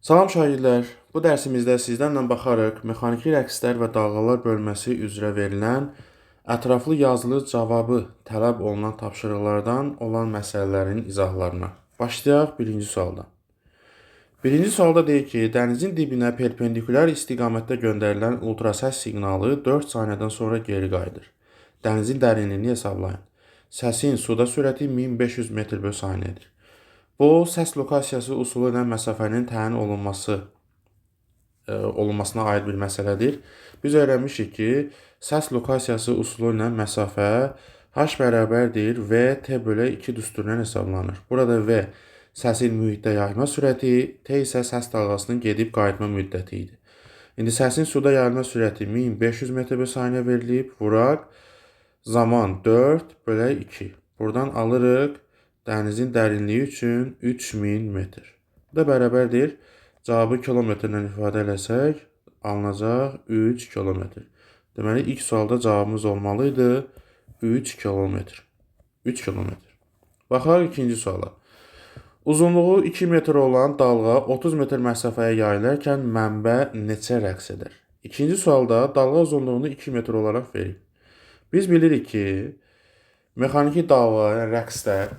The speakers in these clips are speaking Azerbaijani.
Salam şagirdlər, bu dərsimizdə sizlərlə baxarıq mexaniki rəqslər və dalğalar bölməsi üzrə verilən ətraflı yazılı cavabı tələb olunan tapşırıqlardan olan məsələlərin izahlarına. Başlayaq birinci sualdan. Birinci sualda deyir ki, dənizin dibinə perpendikulyar istiqamətdə göndərilən ultrasəs siqnalı 4 saniyədən sonra geri qayıdır. Dənizin dərinliyini hesablayın. Səsin suda sürəti 1500 metr bölü saniyədir. Bu, səs lokasiyası usulu ilə məsafənin təyin olunmasına aid bir məsələdir. Biz öyrənmişik ki, səs lokasiyası usulu ilə məsafə h bərabərdir v t bölü 2 düsturundan hesablanır. Burada v səsin mühitdə yayılma sürəti, t isə səs dalğasının gedib qayıtma müddəti idi. İndi səsin suda yayılma sürəti 1500 metr bölü saniyə verilib, vuraq zaman 4 bölü 2. Buradan alırıq dənizin dərinliyi üçün 3000 metr. Bu da bərabərdir. Cavabı kilometrlə ifadə eləsək, alınacaq 3 kilometr. Deməli, ilk sualda cavabımız olmalıydı 3 kilometr. 3 kilometr. Baxaq ikinci suala. Uzunluğu 2 metr olan dalğa 30 metr məsafəyə yayılarkən mənbə neçə rəqs edər? İkinci sualda dalğa uzunluğunu 2 metr olaraq verib. Biz bilirik ki, mexaniki dalğa, yəni rəqslər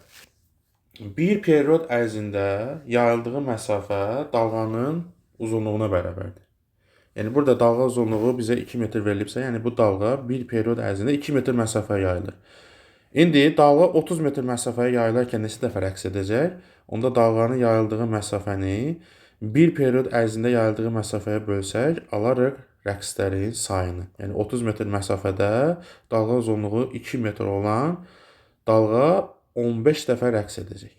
bir period ərzində yayıldığı məsafə dalğanın uzunluğuna bərabərdir. Yəni burada dalğa uzunluğu bizə 2 metr verilibsə, yəni bu dalğa bir period ərzində 2 metr məsafəyə yayılır. İndi dalğa 30 metr məsafəyə yayılarkən neçə dəfə rəqs edəcək? Onda dalğanın yayıldığı məsafəni bir period ərzində yayıldığı məsafəyə bölsək, alarıq rəqslərin sayını. Yəni 30 metr məsafədə dalğa uzunluğu 2 metr olan dalğa 15 dəfə rəqs edəcək.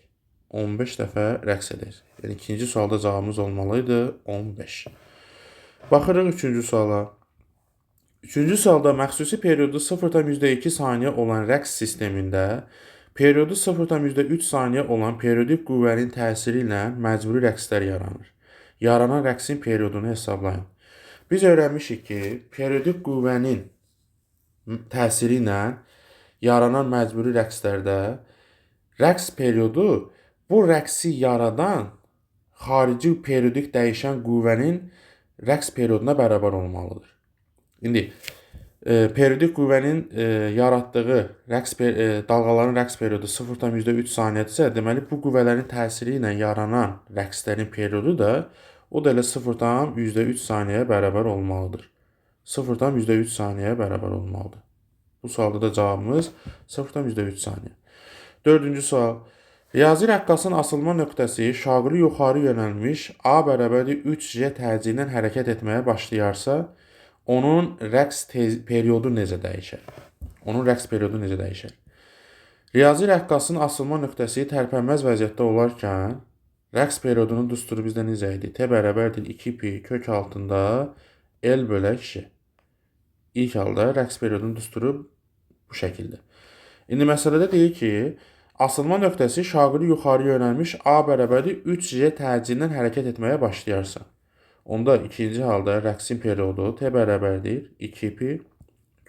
15 dəfə rəqs edəcək. Yəni ikinci sualda cavabımız olmalıydı 15. Baxırıq üçüncü suala. Üçüncü sualda məxsusi periodu 0,2 saniyə olan rəqs sistemində periodu 0,3 saniyə olan periodik qüvvənin təsiri ilə məcburi rəqslər yaranır. Yaranan rəqsin periodunu hesablayın. Biz öyrənmişik ki, periodik qüvvənin təsiri ilə yaranan məcburi rəqslərdə rəqs periodu bu rəqsi yaradan xarici periodik dəyişən qüvvənin rəqs perioduna bərabər olmalıdır. İndi periodik qüvvənin yaratdığı rəqs dalğaların rəqs periodu 0,3 saniyədirsə, deməli bu qüvvələrin təsiri ilə yaranan rəqslərin periodu da o da elə 0,3 saniyəyə bərabər olmalıdır. 0,3 saniyəyə bərabər olmalıdır. Bu sualda da cavabımız 0,3 saniyə. Dördüncü sual. Riyazi rəqqasın asılma nöqtəsi şaquli yuxarı yönəlmiş A bərabərdir 3J təcili hərəkət etməyə başlayarsa, onun rəqs periodu necə dəyişər? Onun rəqs periodu necə dəyişər? Riyazi rəqqasın asılma nöqtəsi tərpənməz vəziyyətdə olarkən rəqs periodunun düsturu bizdə necə idi? T bərabərdir 2 pi kök altında L bölək J. İlk halda rəqs periodunun düsturu bu şəkildə. İndi məsələdə deyir ki, asılma nöqtəsi şaquli yuxarı yönəlmiş A bərabərdir 3J təcilindən hərəkət etməyə başlayarsa, onda ikinci halda rəqsin periodu T bərabərdir 2 pi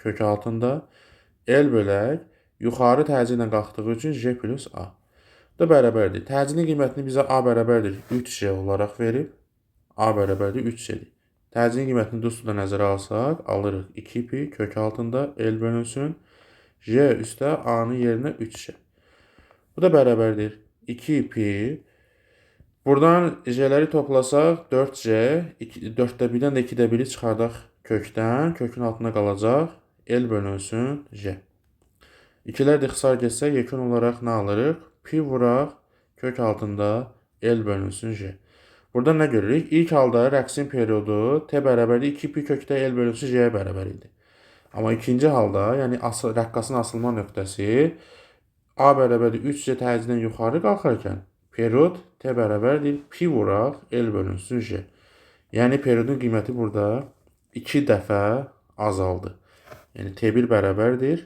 kök altında L bölək yuxarı təcillə qalxdığı üçün J plus A. Bu da bərabərdir. Təcilin qiymətini bizə A bərabərdir 3J olaraq verib. A bərabərdir 3J-dir. Təcilin qiymətini düsturda nəzərə alsaq, alırıq 2 pi kök altında L bölünsün J üstə A-nın yerinə 3J. Bu da bərabərdir 2 pi. Buradan J-ləri toplasaq 4J, 4-də 1-dən də 2-də 1-i çıxardaq kökdən. Kökün altında qalacaq L bölünsün J. İkilər də ixtisar getsə, yekun olaraq nə alırıq? Pi vuraq kök altında L bölünsün J. Burada nə görürük? İlk halda rəqsin periodu T bərabərdir 2 pi kökdə L bölünsün J-yə bərabər idi. Amma ikinci halda, yəni rəqqasın asılma nöqtəsi A bərabərdir 3C təcildən yuxarı qalxarkən period T bərabərdir pi vuraq L bölünsün J. Yəni periodun qiyməti burada 2 dəfə azaldı. Yəni T1 bərabərdir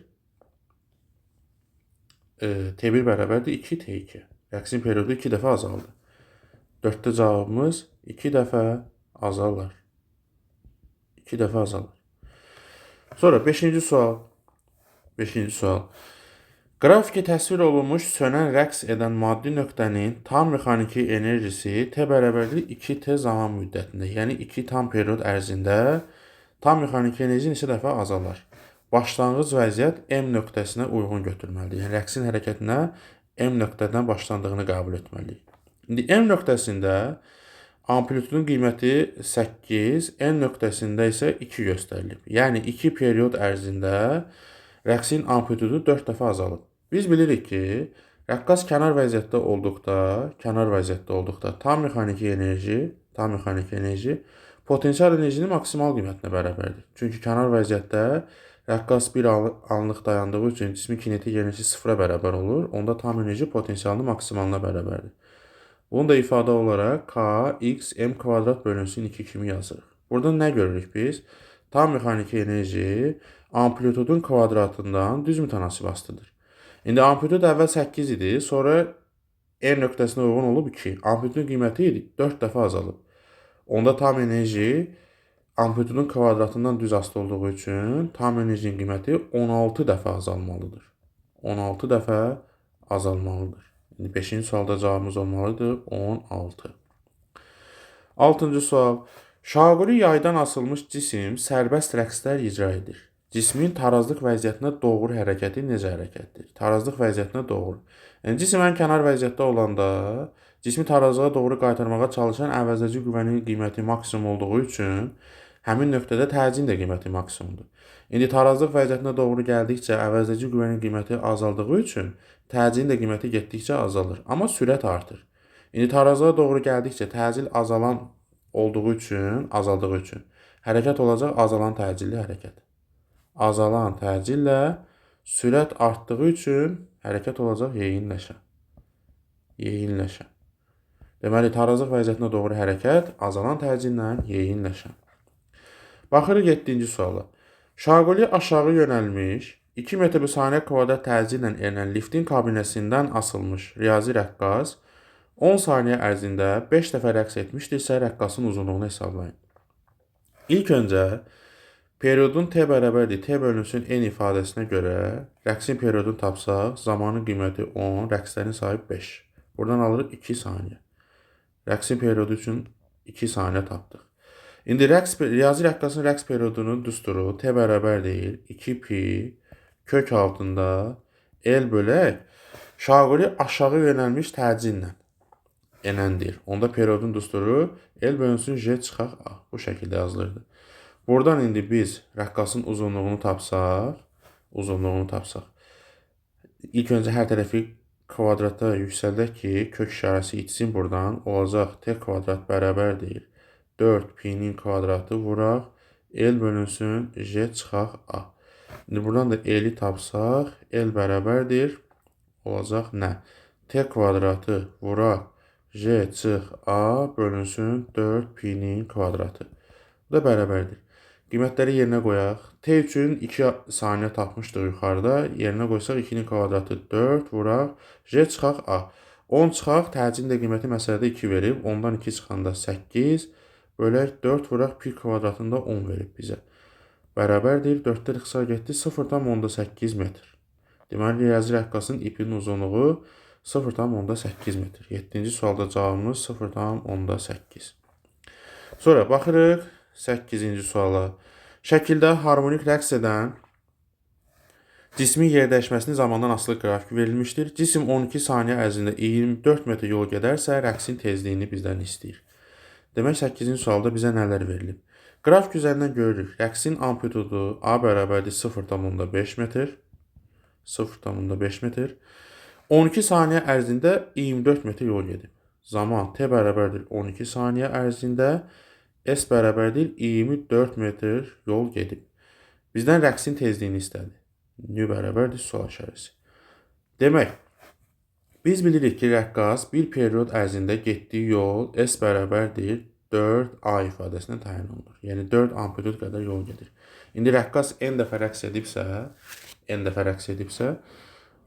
T1 bərabərdir 2 T2. Rəqsin periodu 2 dəfə azaldı. 4-də cavabımız 2 dəfə azalır. 2 dəfə azalır. Sonra 5-ci sual. 5-ci sual. Qrafiki təsvir olunmuş sönən rəqs edən maddi nöqtənin tam mexaniki enerjisi T bərabərdir 2T zaman müddətində, yəni 2 tam period ərzində tam mexaniki enerji neçə dəfə azalar? Başlanğıc vəziyyət M nöqtəsinə uyğun götürməlidir. Yəni rəqsin hərəkətinə M nöqtədən başlandığını qəbul etməliyik. İndi M nöqtəsində amplitudun qiyməti 8, N nöqtəsində isə 2 göstərilib. Yəni 2 period ərzində rəqsin amplitudu 4 dəfə azalıb. Biz bilirik ki, rəqqas kənar vəziyyətdə olduqda, tam mexaniki enerji potensial enerjinin maksimal qiymətinə bərabərdir. Çünki kənar vəziyyətdə rəqqas bir anlıq dayandığı üçün cismin kinetik enerjisi sıfıra bərabər olur. Onda tam enerji potensialının maksimalına bərabərdir. Bunu da ifadə olaraq K, X, M kvadrat bölünsün 2 kimi yazırıq. Buradan nə görürük biz? Tam mexaniki enerji amplitudun kvadratından düz mütənasib asılıdır. İndi amplitud əvvəl 8 idi, sonra N nöqtəsinə uyğun olub 2. Amplitudun qiyməti 4 dəfə azalıb. Onda tam enerji amplitudun kvadratından düz asılı olduğu üçün tam enerjinin qiyməti 16 dəfə azalmalıdır. 16 dəfə azalmalıdır. İndi 5-ci sualda cavabımız olmalıdır 16. 6-cı sual. Şaquli yaydan asılmış cisim sərbəst rəqslər icra edir. Cismin tarazlıq vəziyyətinə doğru hərəkəti necə hərəkətdir? Tarazlıq vəziyyətinə doğru. Yəni, cisim ən kənar vəziyyətdə olanda cismi tarazlığa doğru qaytarmağa çalışan əvəzedici qüvvənin qiyməti maksimum olduğu üçün həmin nöqtədə təcilin də qiyməti maksimumdur. İndi tarazlıq vəziyyətinə doğru gəldikcə əvəzedici qüvvənin qiyməti azaldığı üçün təcilin də qiyməti getdikcə azalır, amma sürət artır. İndi tarazlığa doğru gəldikcə təcil azalan olduğu üçün, azaldığı üçün hərəkət olacaq azalan təcilli hərəkət. Azalan təcillə sürət artdığı üçün hərəkət olacaq yeyinləşən. Yeyinləşən. Deməli, tarazlıq vəziyyətinə doğru hərəkət azalan təcillə yeyinləşən. Baxırıq 7-ci suala. Şaquli aşağı yönəlmiş 2 metr bölü saniyə kvadrat təcillə enən liftin kabinəsindən asılmış riyazi rəqqas 10 saniyə ərzində 5 dəfə rəqs etmişdirsə, rəqqasın uzunluğunu hesablayın. İlk öncə periodun T bərabərdir T bölünsün N ifadəsinə görə rəqsin periodunu tapsaq, zamanın qiyməti 10, rəqslərin sayı 5. Buradan alırıq 2 saniyə. Rəqsin periodu üçün 2 saniyə tapdıq. İndi riyazi rəqqasın rəqs periodunun düsturu T bərabər deyil 2 pi kök altında L bölək şaquli aşağı yönəlmiş təcillə enəndir. Onda periodun düsturu L bölünsün J çıxaq A. Bu şəkildə yazılırdı. Buradan indi biz rəqqasın uzunluğunu tapsaq, İlk öncə hər tərəfi kvadrata yüksəldək ki, kök işarəsi itsin buradan. Olacaq T kvadrat bərabərdir 4 pi-nin kvadratı vuraq, L bölünsün J çıxaq A. İndi buradan da L-i tapsaq, L bərabərdir, olacaq nə? T kvadratı vuraq, J çıx A bölünsün 4 pi-nin kvadratı. Bu da bərabərdir. Qiymətləri yerinə qoyaq. T üçün 2 saniyə tapmışdıq yuxarıda. Yerinə qoysaq 2-nin kvadratı 4 vuraq, J çıxaq A. 10 çıxaq, təcilin də qiyməti məsələdə 2 verib. 10-dan 2 çıxanda 8 bölək 4 vuraq pi kvadratında 10 verib bizə. Bərabərdir. 4-də ixtisar getdi 0,8 metr. Deməli, riyazi rəqqasın ipinin uzunluğu 0,8 metr. 7-ci sualda cavabımız 0,8. Sonra baxırıq 8-ci suala. Şəkildə harmonik rəqs edən cismin yerdəyişməsinin zamandan asılı qrafik verilmişdir. Cisim 12 saniyə ərzində 24 metr yol gedərsə, rəqsin tezliyini bizdən istəyir. Demək, 8-ci sualda bizə nələr verilib? Qrafik üzərindən görürük. Rəqsin amplitudu A bərabərdir 0,5 metr. 0,5 metr. 12 saniyə ərzində 24 metr yol gedib. Zaman T bərabərdir 12 saniyə ərzində S bərabərdir 24 metr yol gedib. Bizdən rəqsin tezliyini istədi. Nü bərabərdir sual işarəsi. Demək, biz bilirik ki, rəqqas bir period ərzində getdiyi yol S bərabərdir 4A ifadəsinə təyin olunur. Yəni 4 amplitud qədər yol gedir. İndi rəqqas n dəfə rəqs edibsə,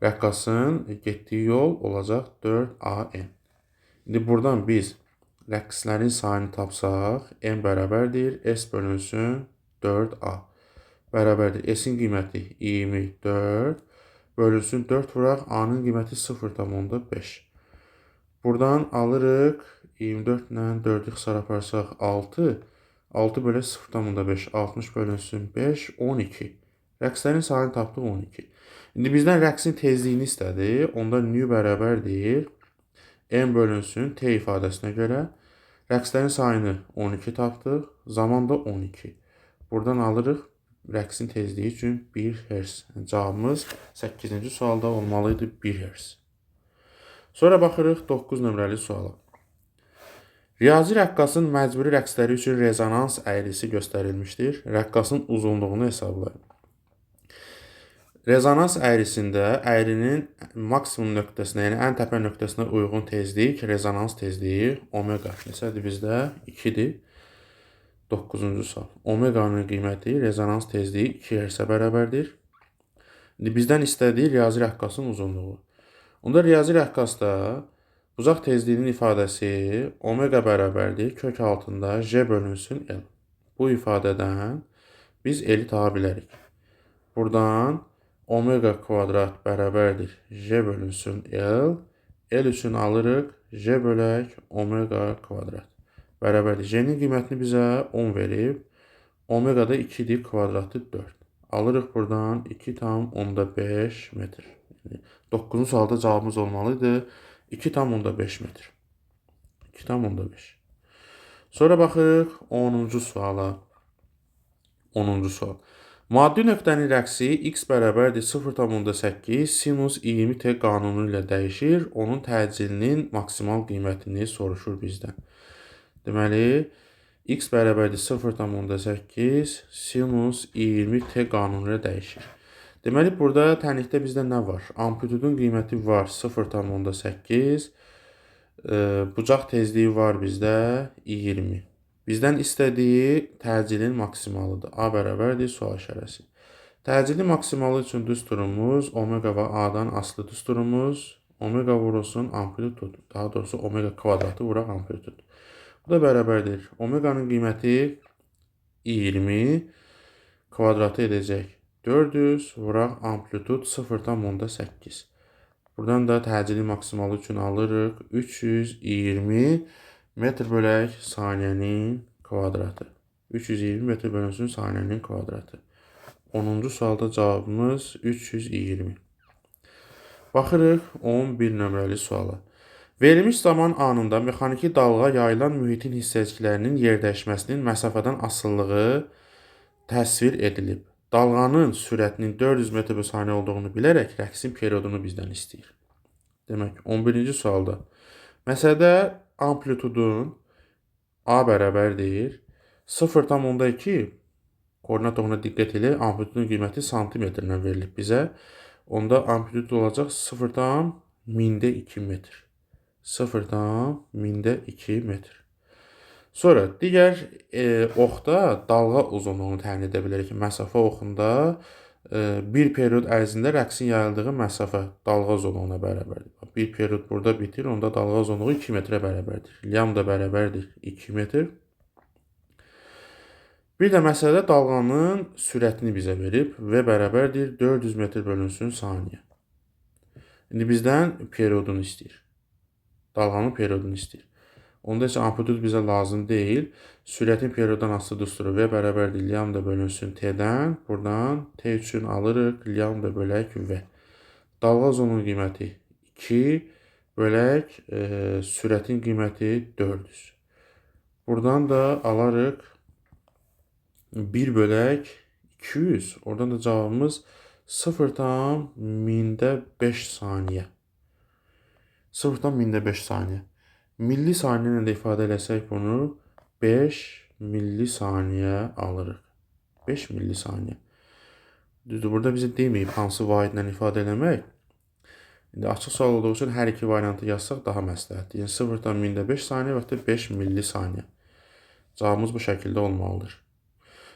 rəqqasın getdiyi yol olacaq 4AN. İndi buradan biz rəqslərin sayını tapsaq, n bərabərdir S bölünsün 4A. Bərabərdir S-in qiyməti 24 Bölünsün 4 vuraq A-nın qiyməti 0,5. Buradan alırıq 24 ilə 4-ü ixtisar aparsaq 6. 6 bölək 0,5. 60 bölünsün 5, 12. Rəqslərin sayını tapdıq 12. İndi bizdən rəqsin tezliyini istədi. Onda nü bərabərdir M bölünsün T ifadəsinə görə. Rəqslərin sayını 12 tapdıq. Zaman da 12. Buradan alırıq rəqsin tezliyi üçün 1 Hz. Yəni, cavabımız 8-ci sualda olmalıydı 1 Hz. Sonra baxırıq 9 nömrəli suala. Riyazi rəqqasın məcburi rəqsləri üçün rezonans əyrisi göstərilmişdir. Rəqqasın uzunluğunu hesablayın. Rezonans əyrisində əyrinin maksimum nöqtəsinə, yəni ən təpə nöqtəsinə uyğun tezlik, rezonans tezliyi omega. Neçədir bizdə? 2-dir. 9-cu sual. Omeqanın qiyməti rezonans tezliyi 2 Hz-ə bərabərdir. İndi bizdən istədiyi riyazi rəqqasın uzunluğu. Onda riyazi rəqqasda bucaq tezliyinin ifadəsi omega bərabərdir kök altında J bölünsün L. Bu ifadədən biz L-i tapa bilərik. Buradan omega kvadrat bərabərdir J bölünsün L. L üçün alırıq J bölək omega kvadrat. Bərabərdir. J-nin qiymətini bizə 10 verib. Omega da 2-dir, kvadratı 4. Alırıq buradan 2,5 metr. Yəni, 9-cu sualda cavabımız olmalıydı. 2,5 metr. 2,5. Sonra baxırıq 10-cu suala. 10-cu sual. Maddi nöqtənin rəqsi x bərabərdir 0,8 sinus 20t qanunu ilə dəyişir. Onun təcilinin maksimal qiymətini soruşur bizdən. Deməli, x bərabərdir 0,8 sinus 20t qanunu ilə dəyişir. Deməli, burada tənlikdə bizdə nə var? Amplitudun qiyməti var 0,8, bucaq tezliyi var bizdə 20. Bizdən istədiyi təcilin maksimalıdır. A bərabərdir sual işarəsi. Təcilin maksimalı üçün düsturumuz omega və A-dan asılı düsturumuz omega vurulsun amplitud. Daha doğrusu omega kvadratı vuraq amplitud. Bu da bərabərdir. Omeqanın qiyməti 20 kvadratı edəcək 400 vuraq amplitud 0,8. Buradan da təcili maksimalı üçün alırıq 320 metr bölək saniyənin kvadratı. 320 metr bölünsün saniyənin kvadratı. 10-cu sualda cavabımız 320. Baxırıq 11 nömrəli suala. Verilmiş zaman anında mexaniki dalğa yayılan mühitin hissəciklərinin yerdəyişməsinin məsafədən asılılığı təsvir edilib. Dalğanın sürətinin 400 metr bölü saniyə olduğunu bilərək rəqsin periodunu bizdən istəyir. Demək, 11-ci sualda məsələdə amplitudun A bərabərdir 0,2 koordinat oxuna diqqət eləyək. Amplitudun qiyməti santimetrlə verilib bizə. Onda amplitud olacaq 0,2 metr. 0,2 metr. Sonra digər oxda dalğa uzunluğunu təyin edə bilərik ki, məsafə oxunda bir period ərzində rəqsin yayıldığı məsafə dalğa uzunluğuna bərabərdir. Bir period burada bitir, onda dalğa uzunluğu 2 metrə bərabərdir. Lambda bərabərdir 2 metr. Bir də məsələdə dalğanın sürətini bizə verib. V bərabərdir 400 metr bölünsün saniyə. İndi bizdən periodunu istəyir. Dalğanın periodunu istəyir. Onda isə amplitud bizə lazım deyil. Sürətin perioddan asılı düsturu V bərabərdir lambda bölünsün T-dən. Buradan T üçün alırıq lambda bölək V. Dalğa uzunluğunun qiyməti 2 bölək sürətin qiyməti 400. Buradan da alarıq 1 bölək 200. Oradan da cavabımız 0,5 saniyə. 0,5 saniyə. Millisaniyə ilə də ifadə eləsək bunu 5 millisaniyə alırıq. 5 millisaniyə. Düzdür, burada bizə deməyib hansı vahidlə ifadə eləmək. İndi açıq sual olduğu üçün hər iki variantı yazsaq daha məsləhətdir. Yəni 0,5 saniyə və ya 5 millisaniyə. Cavabımız bu şəkildə olmalıdır.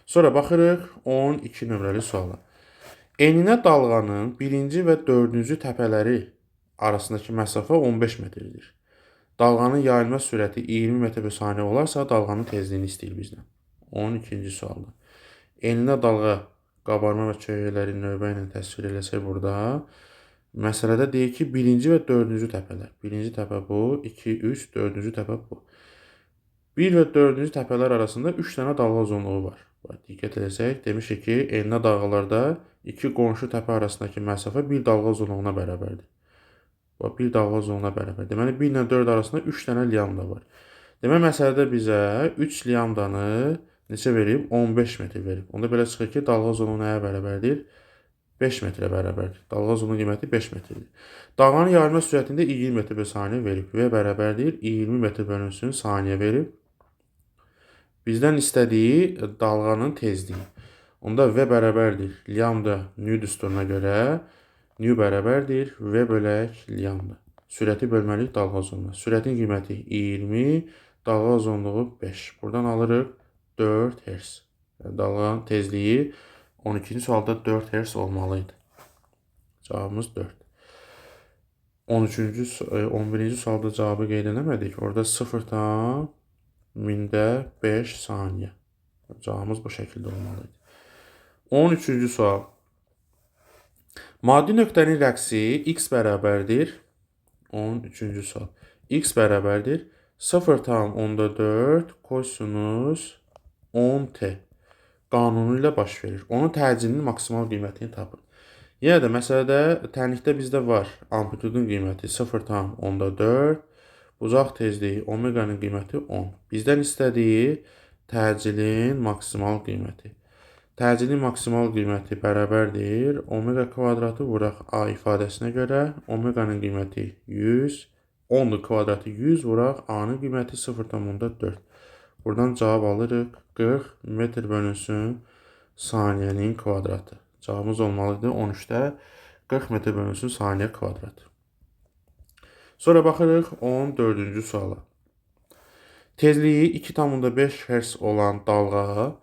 Sonra baxırıq 12 nömrəli suala. Eninə dalğanın birinci və dördüncü təpələri arasındakı məsafə 15 metrdir. Dalğanın yayılma sürəti 20 metr bölü saniyə olarsa, dalğanın tezliyini istəyir bizdən. 12-ci sualda. Eninə dalğa Qabarma və çökəkləri növbə ilə təsvir eləsək burada. Məsələdə deyir ki, birinci və dördüncü təpələr. Birinci təpə bu, 2, 3, dördüncü təpə bu. 1 və dördüncü təpələr arasında 3 dənə dalğa uzunluğu var. Bax, diqqət eləsək, demişik ki, enli dalğalarda iki qonşu təpə arasındakı məsafə bir dalğa uzunluğuna bərabərdir. Bax, bir dalğa uzunluğuna bərabərdir. Deməli, 1 ilə 4 arasında 3 dənə lambda var. Demək, məsələdə bizə 3 lambdanı neçə verib? 15 metr verib. Onda belə çıxır ki, dalğa uzunluğu nəyə bərabərdir? 5 metrə bərabərdir. Dalğa uzunluğu qiyməti 5 metrdir. Dalğanın yayılma sürətində 20 metr bölü saniyə verib. V bərabərdir 20 metr bölünsün saniyə verib. Bizdən istədiyi dalğanın tezliyi. Onda V bərabərdir lambda nu düsturuna görə nu bərabərdir V bölək lambda. Sürəti bölməliyik dalğa uzunluğuna. Sürətin qiyməti 20, dalğa uzunluğu 5. Buradan alırıq 4 Hz. Yəni, dalğanın tezliyi 12-ci sualda 4 Hz olmalıydı. Cavabımız 4. 13-cü, 11-ci sualda cavabı qeyd eləmədik. Orada 0,5 saniyə. Cavabımız bu şəkildə olmalıydı. 13-cü sual. Maddi nöqtənin rəqsi x bərabərdir. 13-cü sual. X bərabərdir 0,4 kosinus 10t qanunu ilə baş verir. Onun təcilinin maksimal qiymətini tapın. Yenə də məsələdə tənlikdə bizdə var amplitudun qiyməti 0,4, uzaq tezliyi omeqanın qiyməti 10. Bizdən istədiyi təcilin maksimal qiyməti. Təcilin maksimal qiyməti bərabərdir omega kvadratı vuraq a ifadəsinə görə omeqanın qiyməti 100, 10 kvadratı 100 vuraq a-nın qiyməti 0,4. Buradan cavab alırıq 40 metr bölünsün saniyənin kvadratı. Cavabımız olmalıdır 13-də 40 metr bölünsün saniyə kvadratı. Sonra baxırıq 14-cü suala. Tezliyi 2,5 Hz olan dalğa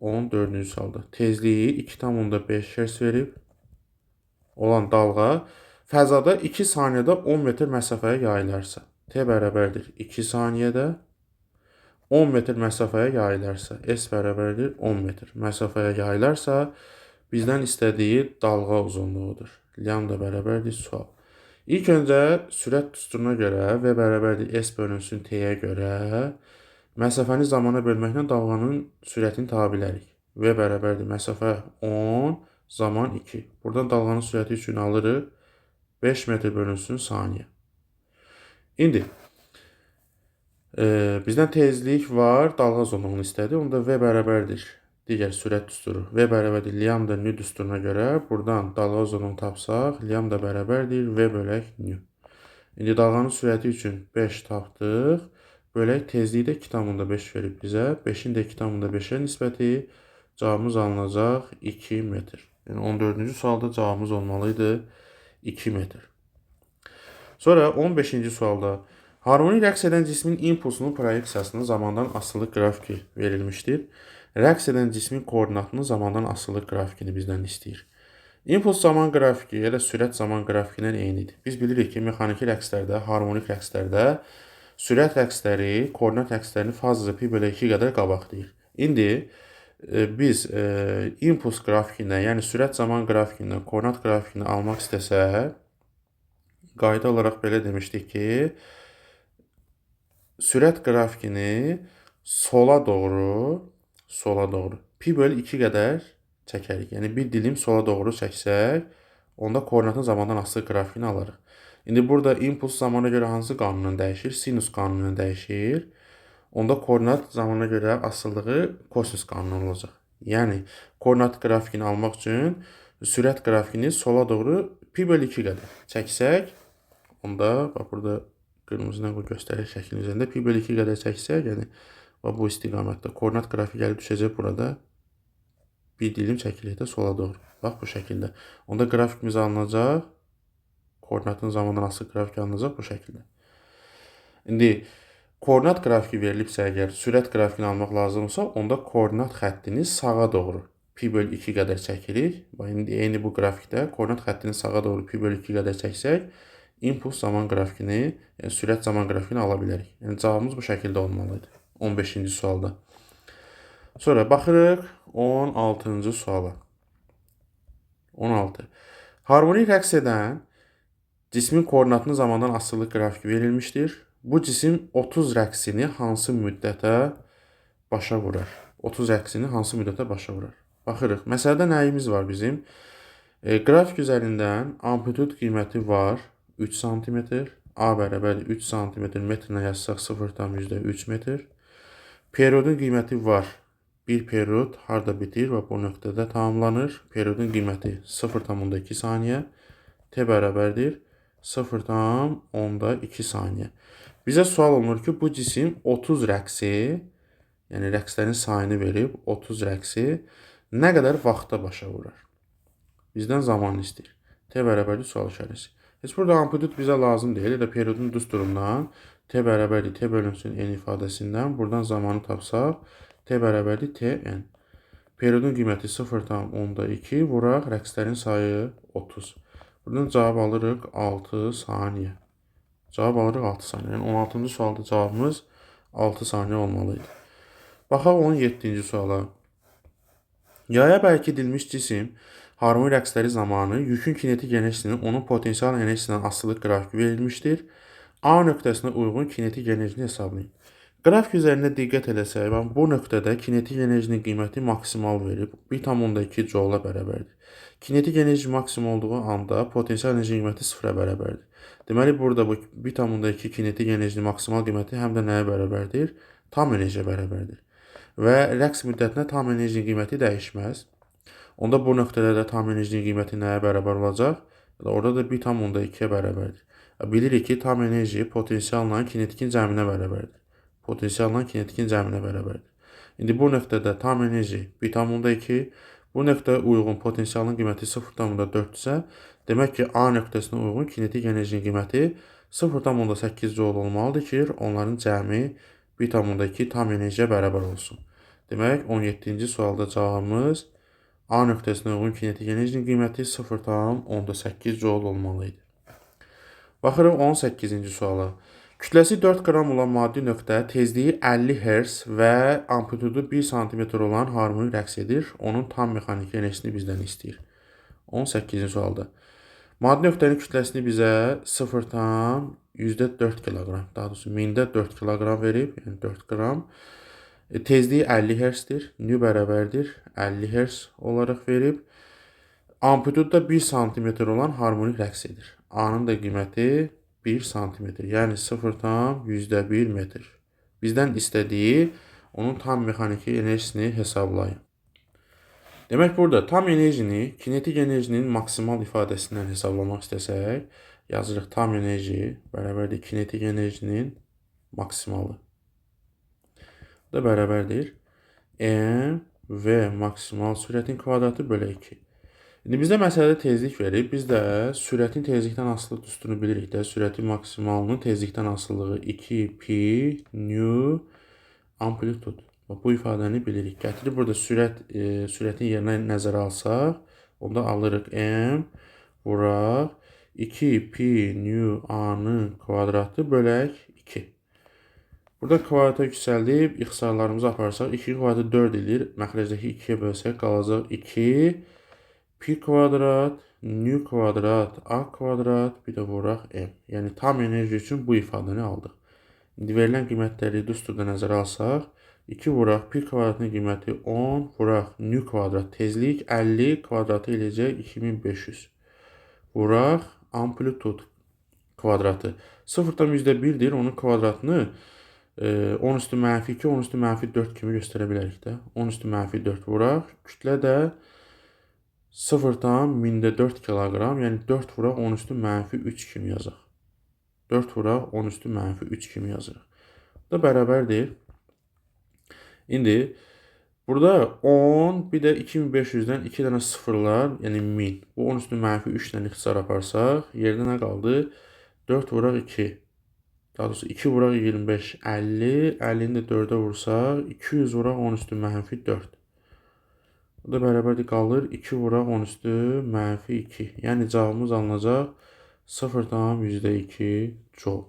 14-cü sualda. Tezliyi 2,5 Hz verib olan dalğa fəzada 2 saniyədə 10 metr məsafəyə yayılarsa, T bərabərdir 2 saniyədə 10 metr məsafəyə yayılarsa, S bərabərdir 10 metr məsafəyə yayılarsa, bizdən istədiyi dalğa uzunluğudur. Lambda bərabərdir sual. İlk öncə sürət düsturuna görə V bərabərdir S bölünsün T-yə görə məsafəni zamana bölməklə dalğanın sürətini tapa bilərik. V bərabərdir məsafə 10, zaman 2. Buradan dalğanın sürəti üçün alırıq 5 metr bölünsün saniyə. İndi bizdən tezlik var, dalğa uzunluğunu istədi. Onda V bərabərdir digər sürət düsturu. V bərabərdir lambda nu düsturuna görə buradan dalğa uzunluğunu tapsaq, lambda bərabərdir V bölək nu. İndi dalğanın sürəti üçün 5 tapdıq. Bölək tezliyi də 2,5 verib bizə. 5-in də 2,5-ə nisbəti cavabımız alınacaq 2 metr. Yəni 14-cü sualda cavabımız olmalıydı 2 metr. Sonra 15-ci sualda harmonik rəqs edən cismin impulsunun proyeksiyasının zamandan asılı qrafiki verilmişdir. Rəqs edən cismin koordinatının zamandan asılı qrafikini bizdən istəyir. İmpuls zaman qrafiki ya da sürət zaman qrafikindən eynidir. Biz bilirik ki, mexaniki rəqslərdə, harmonik rəqslərdə sürət rəqsləri koordinat rəqslərini fazı pi bölü 2 qədər qabaqlayır. İndi biz impuls qrafikindən, yəni sürət zaman qrafikindən koordinat qrafikini almaq istəsək, qayda olaraq belə demişdik ki, sürət qrafikini sola doğru pi bölü 2 qədər çəkərik. Yəni bir dilim sola doğru çəksək, onda koordinatın zamandan asılı qrafikini alırıq. İndi burada impuls zamana görə hansı qanunla dəyişir? Sinus qanunla dəyişir. Onda koordinat zamana görə asılılığı kosinus qanunu olacaq. Yəni koordinat qrafikini almaq üçün sürət qrafikini sola doğru pi bölü 2 qədər çəksək, onda bax burada qırmızı ilə göstərir şəklin üzərində pi bölü 2 qədər çəksək, yəni bax bu istiqamətdə koordinat qrafiki gəlib düşəcək burada. Bir dilim çəkilik də sola doğru. Bax bu şəkildə. Onda qrafikimiz alınacaq. Koordinatın zamandan asılı qrafik alınacaq bu şəkildə. İndi koordinat qrafiki verilibsə əgər sürət qrafikini almaq lazımsa, onda koordinat xəttini sağa doğru pi bölü 2 qədər çəkirik. Bax indi eyni bu qrafikdə koordinat xəttini sağa doğru pi bölü 2 qədər çəksək, impuls zaman qrafikini, yəni sürət zaman qrafikini ala bilərik. Yəni cavabımız bu şəkildə olmalıdır 15-ci sualda. Sonra baxırıq 16-cı suala. 16. Harmonik rəqs edən cismin koordinatını zamandan asılılıq qrafiki verilmişdir. Bu cisim 30 rəqsini hansı müddətə başa vurar? 30 rəqsini hansı müddətə başa vurar? Baxırıq. Məsələdə nəyimiz var bizim? Qrafik üzərindən amplitud qiyməti var 3 sm. A bərabərdir 3 sm metrlə yazsaq 0,3 metr. Periodun qiyməti var. Bir period harda bitir və bu nöqtədə tamamlanır. Periodun qiyməti 0,2 saniyə. T bərabərdir 0,2 saniyə. Bizə sual olunur ki, bu cisim 30 rəqsi, yəni rəqslərin sayını verib 30 rəqsi nə qədər vaxtda başa vurar? Bizdən zamanı istəyir. T bərabərdir sual işarəsi. Heç burada amplitud bizə lazım deyil. Elə periodun düsturundan T bərabərdir T bölünsün N ifadəsindən buradan zamanı tapsaq T bərabərdir TN. Periodun qiyməti 0,2 vuraq rəqslərin sayı 30. Buradan cavab alırıq 6 saniyə. Cavab alırıq 6 saniyə. Yəni 16-cı sualda cavabımız 6 saniyə olmalı idi. Baxaq 17-ci suala. Yaya bərkidilmiş cisim harmonik rəqsləri zamanı yükün kinetik enerjisinin onun potensial enerjisindən asılılıq qrafiki verilmişdir. A nöqtəsinə uyğun kinetik enerjini hesablayın. Qrafik üzərində diqqət eləsək, bu nöqtədə kinetik enerjinin qiyməti maksimal verib 1,2 joula bərabərdir. Kinetik enerji maksimum olduğu anda potensial enerji qiyməti 0-a bərabərdir. Deməli, burada bu 1,2 kinetik enerjinin maksimal qiyməti həm də nəyə bərabərdir? Tam enerjiyə bərabərdir. Və rəqs müddətinə tam enerjinin qiyməti dəyişməz. Onda bu nöqtədə də tam enerjinin qiyməti nəyə bərabər olacaq? Orada da 1,2-yə bərabərdir. Bilirik ki, tam enerji potensialla kinetikin cəminə bərabərdir. Potensialla kinetikin cəminə bərabərdir. İndi bu nöqtədə tam enerji 1,2, bu nöqtəyə uyğun potensialın qiyməti 0,4-dürsə, demək ki, A nöqtəsinə uyğun kinetik enerjinin qiyməti 0,8 joule olmalıdır ki, onların cəmi 1,2 tam enerjiyə bərabər olsun. Demək, 17-ci sualda cavabımız A nöqtəsinə uyğun kinetik enerjinin qiyməti 0,8 joule olmalı idi. Baxırıq 18-ci suala. Kütləsi 4 qram olan maddi nöqtə tezliyi 50 Hz və amplitudu 1 sm olan harmonik rəqs edir. Onun tam mexaniki enerjisini bizdən istəyir. 18-ci sualda. Maddi nöqtənin kütləsini bizə 0,4 kiloqram, daha doğrusu 1004 kiloqram verib, yəni 4 qram. Tezliyi 50 Hz-dir. Nü bərabərdir 50 Hz olaraq verib. Amplitud da 1 sm olan harmonik rəqs edir. A-nın da qiyməti 1 sm, yəni 0,1 metr. Bizdən istədiyi onun tam mexaniki enerjisini hesablayın. Demək, burada tam enerjini kinetik enerjinin maksimal ifadəsindən hesablamaq istəsək, yazırıq tam enerji bərabərdir kinetik enerjinin maksimalı. Bu da bərabərdir M V maksimal sürətin kvadratı bölü 2. İndi bizdə məsələdə tezlik verib. Biz də sürətin tezlikdən asılı düsturunu bilirik də. Sürətin maksimalının tezlikdən asılılığı 2 pi nu amplitud. Bu ifadəni bilirik. Gətirib burada sürətin yerinə nəzərə alsaq, onda alırıq m vuraq 2 pi nu a-nın kvadratı bölək 2. Burada kvadrata yüksəldib ixtisarlarımızı aparsaq 2 kvadratı 4 eləyir. Məxrəcdəki 2-yə bölsək qalacaq 2 pi kvadrat, nu kvadrat, a kvadrat, bir də vuraq m. Yəni tam enerji üçün bu ifadəni aldıq. İndi verilən qiymətləri düsturda nəzərə alsaq, 2 vuraq pi kvadratının qiyməti 10, vuraq nu kvadrat tezlik 50 kvadratı eləyəcək 2500. Vuraq amplitud kvadratı 0,1-dir, onun kvadratını 10 üstü mənfi 2, 10 üstü mənfi 4 kimi göstərə bilərik də. 10 üstü mənfi 4 vuraq, kütlə də 0,4 kiloqram, yəni 4 vuraq 10 üstü mənfi 3 kimi yazaq. 4 vuraq 10 üstü mənfi 3 kimi yazırıq. Bu da bərabərdir. İndi burada 10, bir də 2500-dən 2 dənə sıfırlar, yəni 1000. Bu 10 üstü mənfi 3 ilə ixtisar aparsaq, yerdə nə qaldı? 4 vuraq 2. Daha doğrusu 2 vuraq 25, 50. 50-ni də 4-ə vursaq, 200 vuraq 10 üstü mənfi 4. Bu da bərabərdir qalır 2 vuraq 10 üstü mənfi 2. Yəni cavabımız alınacaq 0,2 joule.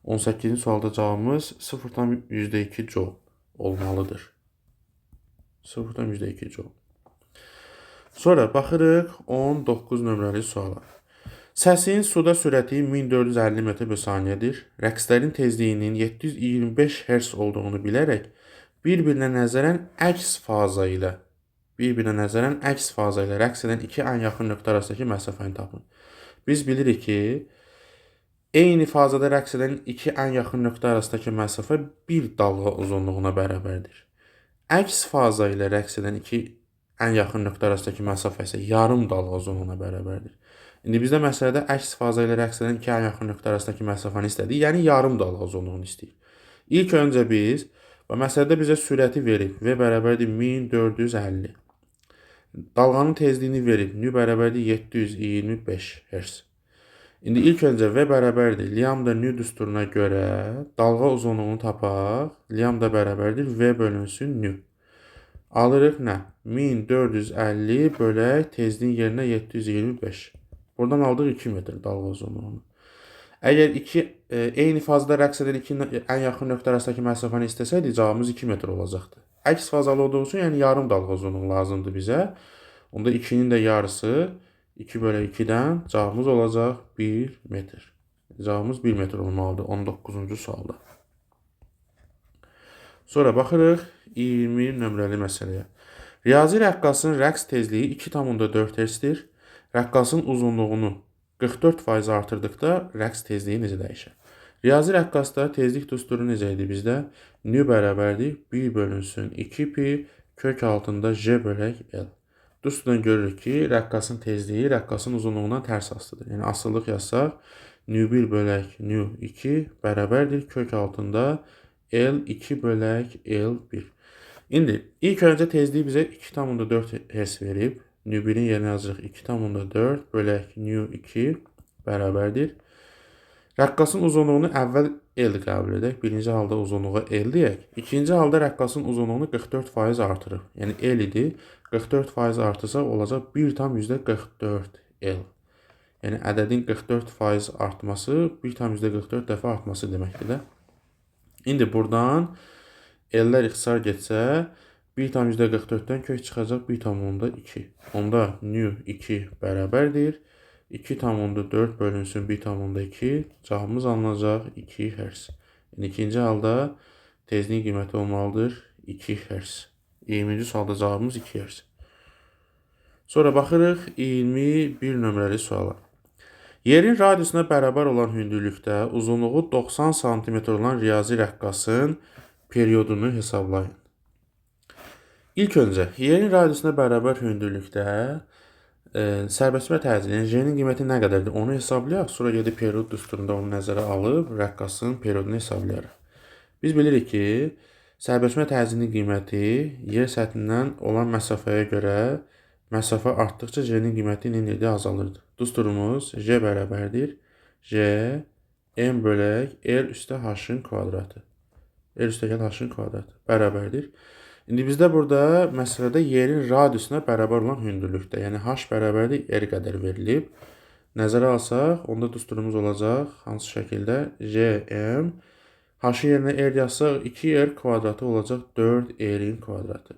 18-ci sualda cavabımız 0,2 joule olmalıdır. 0,2 joule. Sonra baxırıq 19 nömrəli suala. Səsin suda sürəti 1450 metr bölü saniyədir. Rəqslərin tezliyinin 725 Hz olduğunu bilərək bir-birinə nəzərən əks faza ilə rəqs edən iki ən yaxın nöqtə arasındakı məsafəni tapın. Biz bilirik ki, eyni fazada rəqs edən iki ən yaxın nöqtə arasındakı məsafə bir dalğa uzunluğuna bərabərdir. Əks faza ilə rəqs edən iki ən yaxın nöqtə arasındakı məsafə isə yarım dalğa uzunluğuna bərabərdir. İndi bizdə məsələdə əks faza ilə rəqs edən iki ən yaxın nöqtə arasındakı məsafəni istədik, yəni yarım dalğa uzunluğunu istəyir. İlk öncə biz, və məsələdə bizə sürəti verib, V bərabərdir 1450. Dalğanın tezliyini verib, nü bərabərdir 725 Hz. İndi ilk öncə V bərabərdir lambda nü düsturuna görə dalğa uzunluğunu tapaq, lambda bərabərdir V bölünsün nü. Alırıq nə? 1450 bölək tezliyin yerinə 725. Buradan aldıq 2 metr dalğa uzunluğunu. Əgər eyni fazada rəqs edən iki ən yaxın nöqtə arasındakı məsafəni istəsəydik, cavabımız 2 metr olacaqdı. Əks fazalı olduğu üçün, yəni yarım dalğa uzunluğu lazımdır bizə. Onda 2-nin də yarısı 2 bölü 2-dən cavabımız olacaq 1 metr. Cavabımız 1 metr olmalıdır 19-cu sualda. Sonra baxırıq 20 nömrəli məsələyə. Riyazi rəqqasın rəqs tezliyi 2,4 Hz-dir. Rəqqasın uzunluğunu 44% artırdıqda rəqs tezliyi necə dəyişər? Riyazi rəqqasda tezlik düsturu necə idi bizdə? Nü bərabərdir 1 bölünsün 2 pi kök altında J bölək L. Düsturdan görürük ki, rəqqasın tezliyi rəqqasın uzunluğundan tərs asılıdır. Yəni asılılıq yazsaq, nü 1 bölək nü 2 bərabərdir kök altında L2 bölək L1. İndi ilk öncə tezliyi bizə 2,4 Hz verib. Nü 1-in yerinə yazırıq 2,4 bölək nü 2 bərabərdir. Rəqqasın uzunluğunu əvvəl L qəbul edək. Birinci halda uzunluğa L deyək. İkinci halda rəqqasın uzunluğunu 44% artırıb. Yəni L idi. 44% artırsaq olacaq 1,44 L. Yəni ədədin 44% artması 1,44 dəfə artması deməkdir də. İndi buradan L-lər ixtisar getsə 1,44-dən kök çıxacaq 1,2. Onda nü 2 bərabərdir. 2,4 bölünsün 1,2. Cavabımız alınacaq 2 Hz. Yəni ikinci halda tezliyin qiyməti olmalıdır 2 Hz. 20-ci sualda cavabımız 2 Hz. Sonra baxırıq 21 nömrəli suala. Yerin radiusuna bərabər olan hündürlükdə uzunluğu 90 sm olan riyazi rəqqasın periodunu hesablayın. İlk öncə yerin radiusuna bərabər hündürlükdə sərbəstmə təzyiqinin, yəni J-nin qiyməti nə qədərdir onu hesablayaq. Sonra gedib period düsturunda onu nəzərə alıb rəqqasın periodunu hesablayarıq. Biz bilirik ki, sərbəstmə təzyiqinin qiyməti yer səthindən olan məsafəyə görə məsafə artdıqca J-nin qiyməti nə edirdi? Azalırdı. Düsturumuz J bərabərdir J M bölək R üstə H-ın kvadratı. R üstə gəl H-ın kvadratı bərabərdir. İndi bizdə burada məsələdə yerin radiusuna bərabər olan hündürlükdə, yəni H bərabərdir R qədər verilib. Nəzərə alsaq, onda düsturumuz olacaq hansı şəkildə? JM, H-ın yerinə R yazsaq 2R kvadratı olacaq 4R-in kvadratı.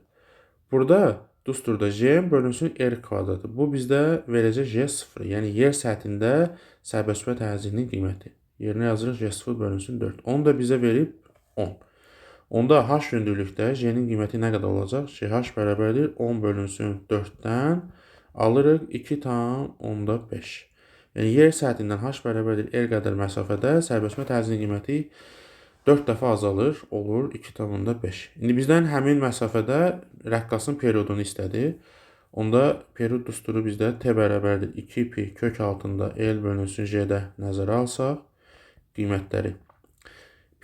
Burada düsturda JM bölünsün R kvadratı. Bu bizdə verəcək J0, yəni yer səthində sərbəstmə təzyiqinin qiyməti. Yerinə yazırıq J0 bölünsün 4. Onu da bizə verib 10. Onda H hündürlükdə J-nin qiyməti nə qədər olacaq? H bərabərdir 10 bölünsün 4-dən alırıq 2,5. Yəni yer səthindən H bərabərdir R qədər məsafədə sərbəstmə təzyiqinin qiyməti 4 dəfə azalır, olur 2,5. İndi bizdən həmin məsafədə rəqqasın periodunu istədi. Onda period düsturu bizdə T bərabərdir 2 pi kök altında L bölünsün J-də nəzərə alsaq qiymətləri.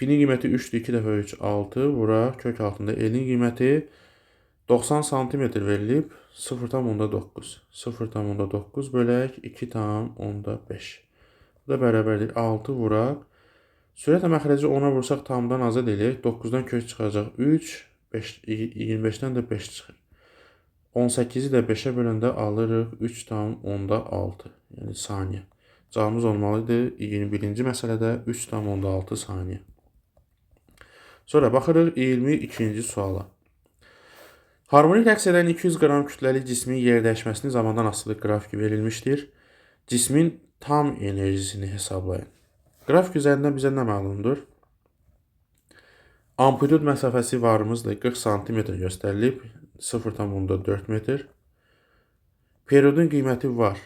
Pinin qiyməti 3-dür, 2 dəfə 3, 6, vuraq kök altında L-in qiyməti 90 sm verilib 0,9. 0,9 bölək 2,5. Bu da bərabərdir 6 vuraq. Sürətlə məxrəci 10-a vursaq tamdan azad eləyək. 9-dan kök çıxacaq 3, 25-dən də 5 çıxır. 18-i də 5-ə böləndə alırıq 3,6, yəni saniyə. Cavabımız olmalıdır 21-ci məsələdə 3,6 saniyə. Sonra baxırıq 22-ci suala. Harmonik rəqs edən 200 qram kütləli cismin yerdəyişməsini zamandan asılı qrafiki verilmişdir. Cismin tam enerjisini hesablayın. Qrafik üzərindən bizə nə məlumdur? Amplitud məsafəsi varımızdır. 40 sm göstərilib. 0,4 metr. Periodun qiyməti var.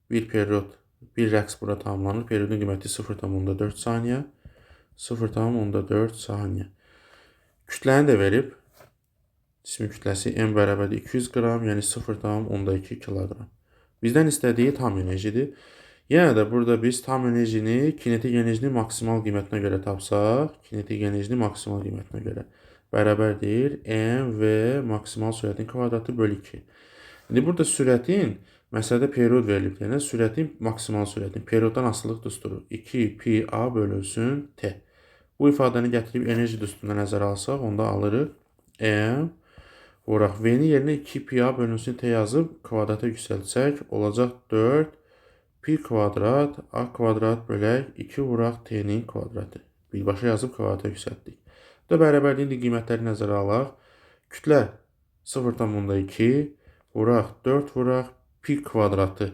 Bir period, bir rəqs bura tamamlanır. Periodun qiyməti 0,4 saniyə. 0,4 saniyə. Kütləni də verib. Cismin kütləsi M bərabərdir 200 qram, yəni 0,2 kiloqram. Bizdən istədiyi tam enerjidir. Yenə də burada biz tam enerjini kinetik enerjinin maksimal qiymətinə görə tapsaq, kinetik enerjinin maksimal qiymətinə görə bərabərdir M V maksimal sürətin kvadratı bölü 2. İndi burada sürətin, məsələdə period verilib deyənə, sürətin maksimal sürətin perioddan asılılıq düsturu 2 pi A bölünsün T. Bu ifadəni gətirib enerji düsturuna nəzərə alsaq, onda alırıq M vuraq V-nin yerinə 2 pi A bölünsün T yazıb kvadrata yüksəltsək, olacaq 4 pi kvadrat A kvadrat bölək 2 vuraq T-nin kvadratı. Birbaşa yazıb kvadrata yüksəltdik. Bu da bərabərliyin qiymətləri nəzərə alaq. Kütlə 0,2 vuraq 4 vuraq pi kvadratı.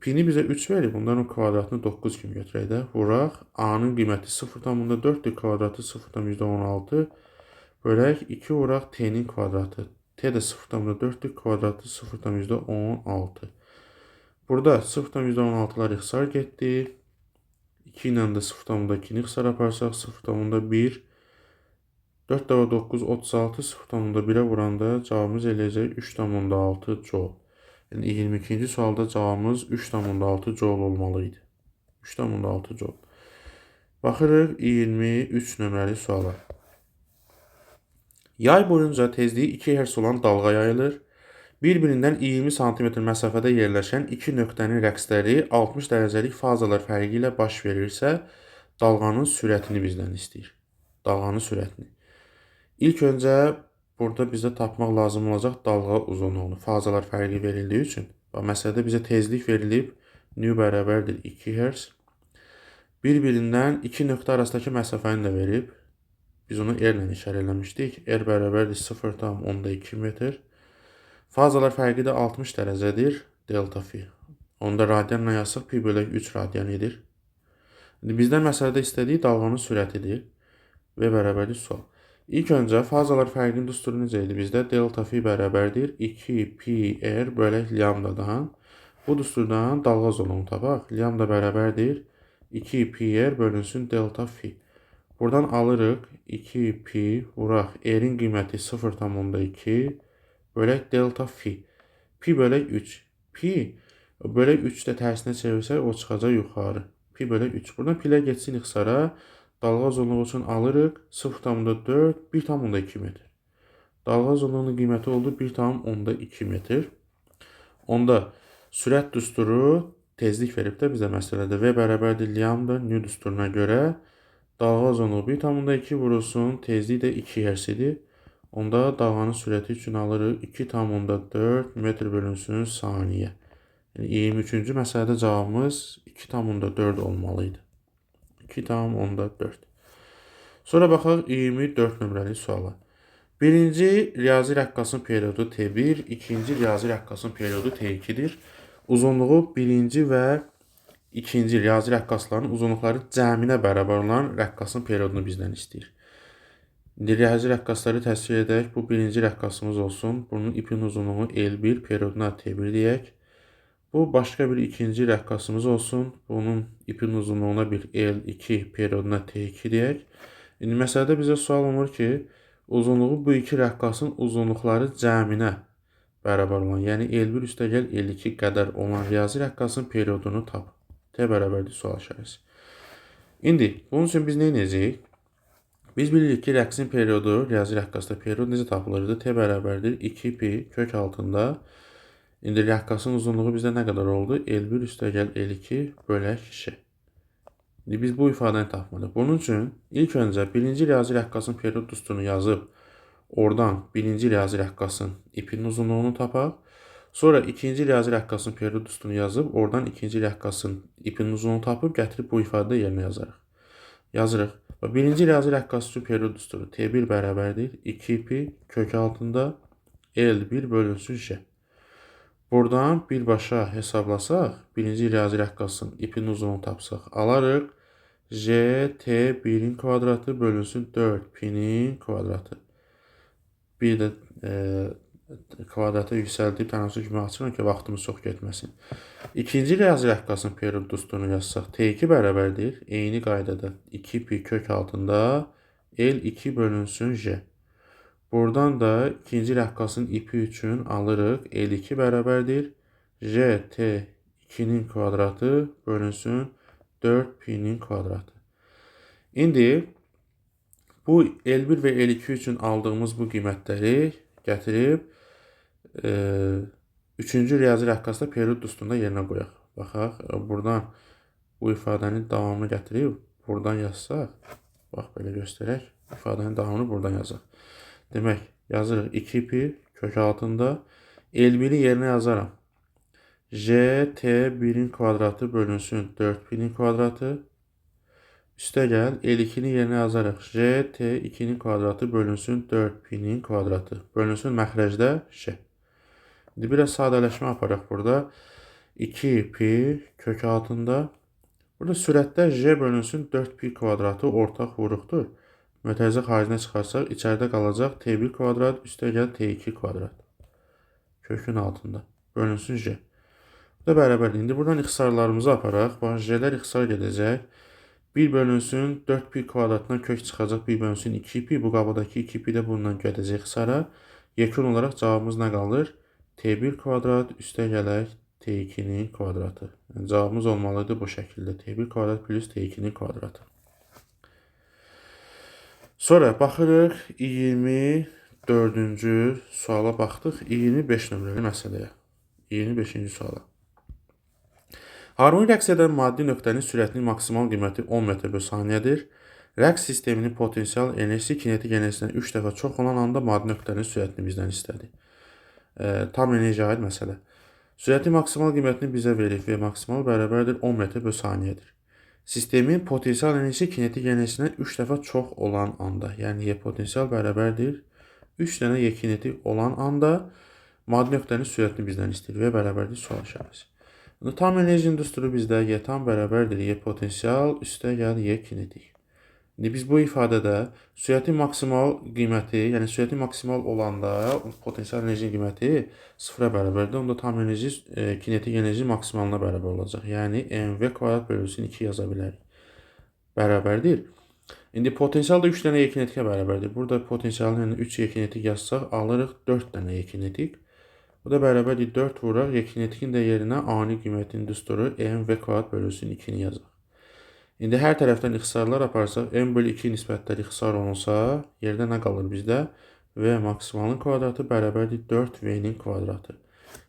Pini bizə 3 verib, bundan o kvadratını 9 kimi götürək də. Vuraq A-nın qiyməti 0,4-dür, kvadratı 0,16 bölək 2 vuraq T-nin kvadratı. T də 0,4-dür, kvadratı 0,16. Burada 0,16-lar ixtisar getdi. 2 ilə də 0,2-ni ixtisar aparsaq 0,1. 4 dəfə 9, 36, 0,1-ə vuranda cavabımız eləyəcək 3,6 joule. Yəni 22-ci sualda cavabımız 3,6 joule olmalı idi. 3,6 joule. Baxırıq 23 nömrəli suala. Yay boyunca tezliyi 2 Hz olan dalğa yayılır. Bir-birindən 20 sm məsafədə yerləşən iki nöqtənin rəqsləri 60 dərəcəlik fazalar fərqi ilə baş verirsə, dalğanın sürətini bizdən istəyir. Dalğanın sürətini. İlk öncə burada bizə tapmaq lazım olacaq dalğa uzunluğunu. Fazalar fərqi verildiyi üçün. Bax, məsələdə bizə tezlik verilib. Nü bərabərdir 2 Hz. Bir-birindən iki nöqtə arasındakı məsafəni də verib. Biz onu R ilə işarə eləmişdik. R bərabərdir 0,2 metr. Fazalar fərqi də 60 dərəcədir. Delta fi. Onda radianla yazsaq pi bölək 3 radian edir. İndi bizdən məsələdə istədiyi dalğanın sürətidir. V bərabərdir sual. İlk öncə fazalar fərqinin düsturu necə idi bizdə? Delta fi bərabərdir 2 pi r bölək lambdadan. Bu düsturdan dalğa uzunluğunu tapaq. Lambda bərabərdir 2 pi r bölünsün delta fi. Buradan alırıq 2 pi vuraq r-in qiyməti 0,2 bölək delta fi. Pi bölək 3. Pi bölək 3 də tərsinə çevirsək o çıxacaq yuxarı. Pi bölək 3. Buradan pilə getsin ixtisara. Dalğa uzunluğu üçün alırıq 0,4, 1,2 metr. Dalğa uzunluğunun qiyməti oldu 1,2 metr. Onda sürət düsturu tezlik verib də bizə məsələdə V bərabərdir lambda nü düsturuna görə dalğa uzunluğu 1,2 vurulsun, tezlik də 2 Hz idi. Onda dalğanın sürəti üçün alırıq 2,4 metr bölünsün saniyə. Yəni 23-cü məsələdə cavabımız 2,4 olmalı idi. 2,4. Sonra baxaq 24 nömrəli suala. Birinci riyazi rəqqasın periodu T1, ikinci riyazi rəqqasın periodu T2-dir. Uzunluğu birinci və ikinci riyazi rəqqasların uzunluqları cəminə bərabər olan rəqqasın periodunu bizdən istəyir. İndi riyazi rəqqasları təsvir edək. Bu birinci rəqqasımız olsun. Bunun ipin uzunluğu L1, perioduna T1 deyək. Bu başqa bir ikinci rəqqasımız olsun. Bunun ipin uzunluğuna bir L2, perioduna T2 deyək. İndi məsələdə bizə sual olunur ki, uzunluğu bu iki rəqqasın uzunluqları cəminə bərabər olan, yəni L1 üstəgəl L2 qədər olan riyazi rəqqasın periodunu tap. T bərabərdir sual işarəsi. İndi bunun üçün biz nə edəcəyik? Biz bilirik ki, rəqsin periodu, riyazi rəqqasda period necə tapılırdı? T bərabərdir 2 pi kök altında. İndi rəqqasın uzunluğu bizdə nə qədər oldu? L1 üstəgəl L2 bölək Ş. İndi biz bu ifadəni tapmalıyıq. Bunun üçün ilk öncə birinci riyazi rəqqasın period düsturunu yazıb, oradan birinci riyazi rəqqasın ipinin uzunluğunu tapaq. Sonra ikinci riyazi rəqqasın period düsturunu yazıb, oradan ikinci rəqqasın ipinin uzunluğunu tapıb, gətirib bu ifadədə yerinə yazarıq. Yazırıq. Birinci riyazi rəqqası üçün period düsturu T1 bərabərdir 2 pi kök altında L1 bölünsün J. Buradan birbaşa hesablasaq, birinci riyazi rəqqasının ipin uzunluğunu tapsaq, alarıq J T1-in kvadratı bölünsün 4 pinin kvadratı. Bir də kvadrata yüksəldib tənasüb kimi açıram ki, vaxtımız çox getməsin. İkinci riyazi rəqqasının period düsturunu yazsaq, T2 bərabərdir. Eyni qaydada 2 pi kök altında L2 bölünsün J. Buradan da ikinci rəqqasın ipi üçün alırıq. L2 bərabərdir. J T2-nin kvadratı bölünsün 4 pinin kvadratı. İndi bu L1 və L2 üçün aldığımız bu qiymətləri gətirib üçüncü riyazi rəqqasda period düsturunda yerinə qoyaq. Baxaq, buradan bu ifadənin davamını gətirib buradan yazsaq, bax belə göstərək, ifadənin davamını buradan yazaq. Demək, yazırıq 2 pi kök altında L1-i yerinə yazaram. J T1-in kvadratı bölünsün 4 pinin kvadratı. Üstə gəl, L2-ni yerinə yazarıq. J T2-nin kvadratı bölünsün 4 pinin kvadratı. Bölünsün məxrəcdə J. İndi biraz sadələşmə aparaq burada. 2 pi kök altında. Burada sürətdə J bölünsün 4 pi kvadratı ortaq vuruqdur. Mötərizə xaricinə çıxarsaq, içəridə qalacaq T1 kvadrat, üstə gəl T2 kvadrat. Kökün altında. Bölünsün J. Bu da bərabərdir. İndi buradan ixtisarlarımızı aparaq. Bax, J-lər ixtisar gedəcək. 1 bölünsün 4 pi kvadratından kök çıxacaq 1 bölünsün 2 pi. Bu qabadakı 2 pi də bundan gedəcək ixtisara. Yekun olaraq cavabımız nə qalır? T1 kvadrat üstə gələk T2-nin kvadratı. Yəni, cavabımız olmalıydı bu şəkildə. T1 kvadrat plus T2-nin kvadratı. Sonra baxırıq 24-cü suala baxdıq. 25 nömrəli məsələyə. 25-ci suala. Harmonik rəqs edən maddi nöqtənin sürətinin maksimal qiyməti 10 metr bölü saniyədir. Rəqs sisteminin potensial enerjisi kinetik enerjisindən 3 dəfə çox olan anda maddi nöqtənin sürətini bizdən istədi. Tam enerjiyə aid məsələ. Sürətin maksimal qiymətini bizə verir. V maksimal bərabərdir 10 metr bölü saniyədir. Sistemin potensial enerjisi kinetik enerjisindən 3 dəfə çox olan anda, yəni Y potensial bərabərdir 3 dənə Y kinetik olan anda maddi nöqtənin sürətini bizdən istəyir. V bərabərdir sual işarəsi. Tam enerjinin düsturu bizdə Y tam bərabərdir Y potensial üstə gəl Y kinetik. İndi biz bu ifadədə sürətin maksimal qiyməti, yəni sürətin maksimal olanda potensial enerjinin qiyməti sıfıra bərabərdir. Onda tam enerji kinetik enerji maksimalına bərabər olacaq. Yəni mv kvadrat bölünsün 2 yaza bilərik. Bərabərdir. İndi potensial da 3 dənə Y kinetikə bərabərdir. Burada potensialın yəni 3 Y kinetik yazsaq alırıq 4 dənə Y kinetik. Bu da bərabərdir 4 vuraq Y kinetikin də yerinə ani qiymətinin düsturu mv kvadrat bölünsün 2-ni yazaq. İndi hər tərəfdən ixtisarlar aparsaq, m bölü 2 nisbətləri ixtisar olunsa, yerdə nə qalır bizdə? V maksimalın kvadratı bərabərdir 4V-nin kvadratı.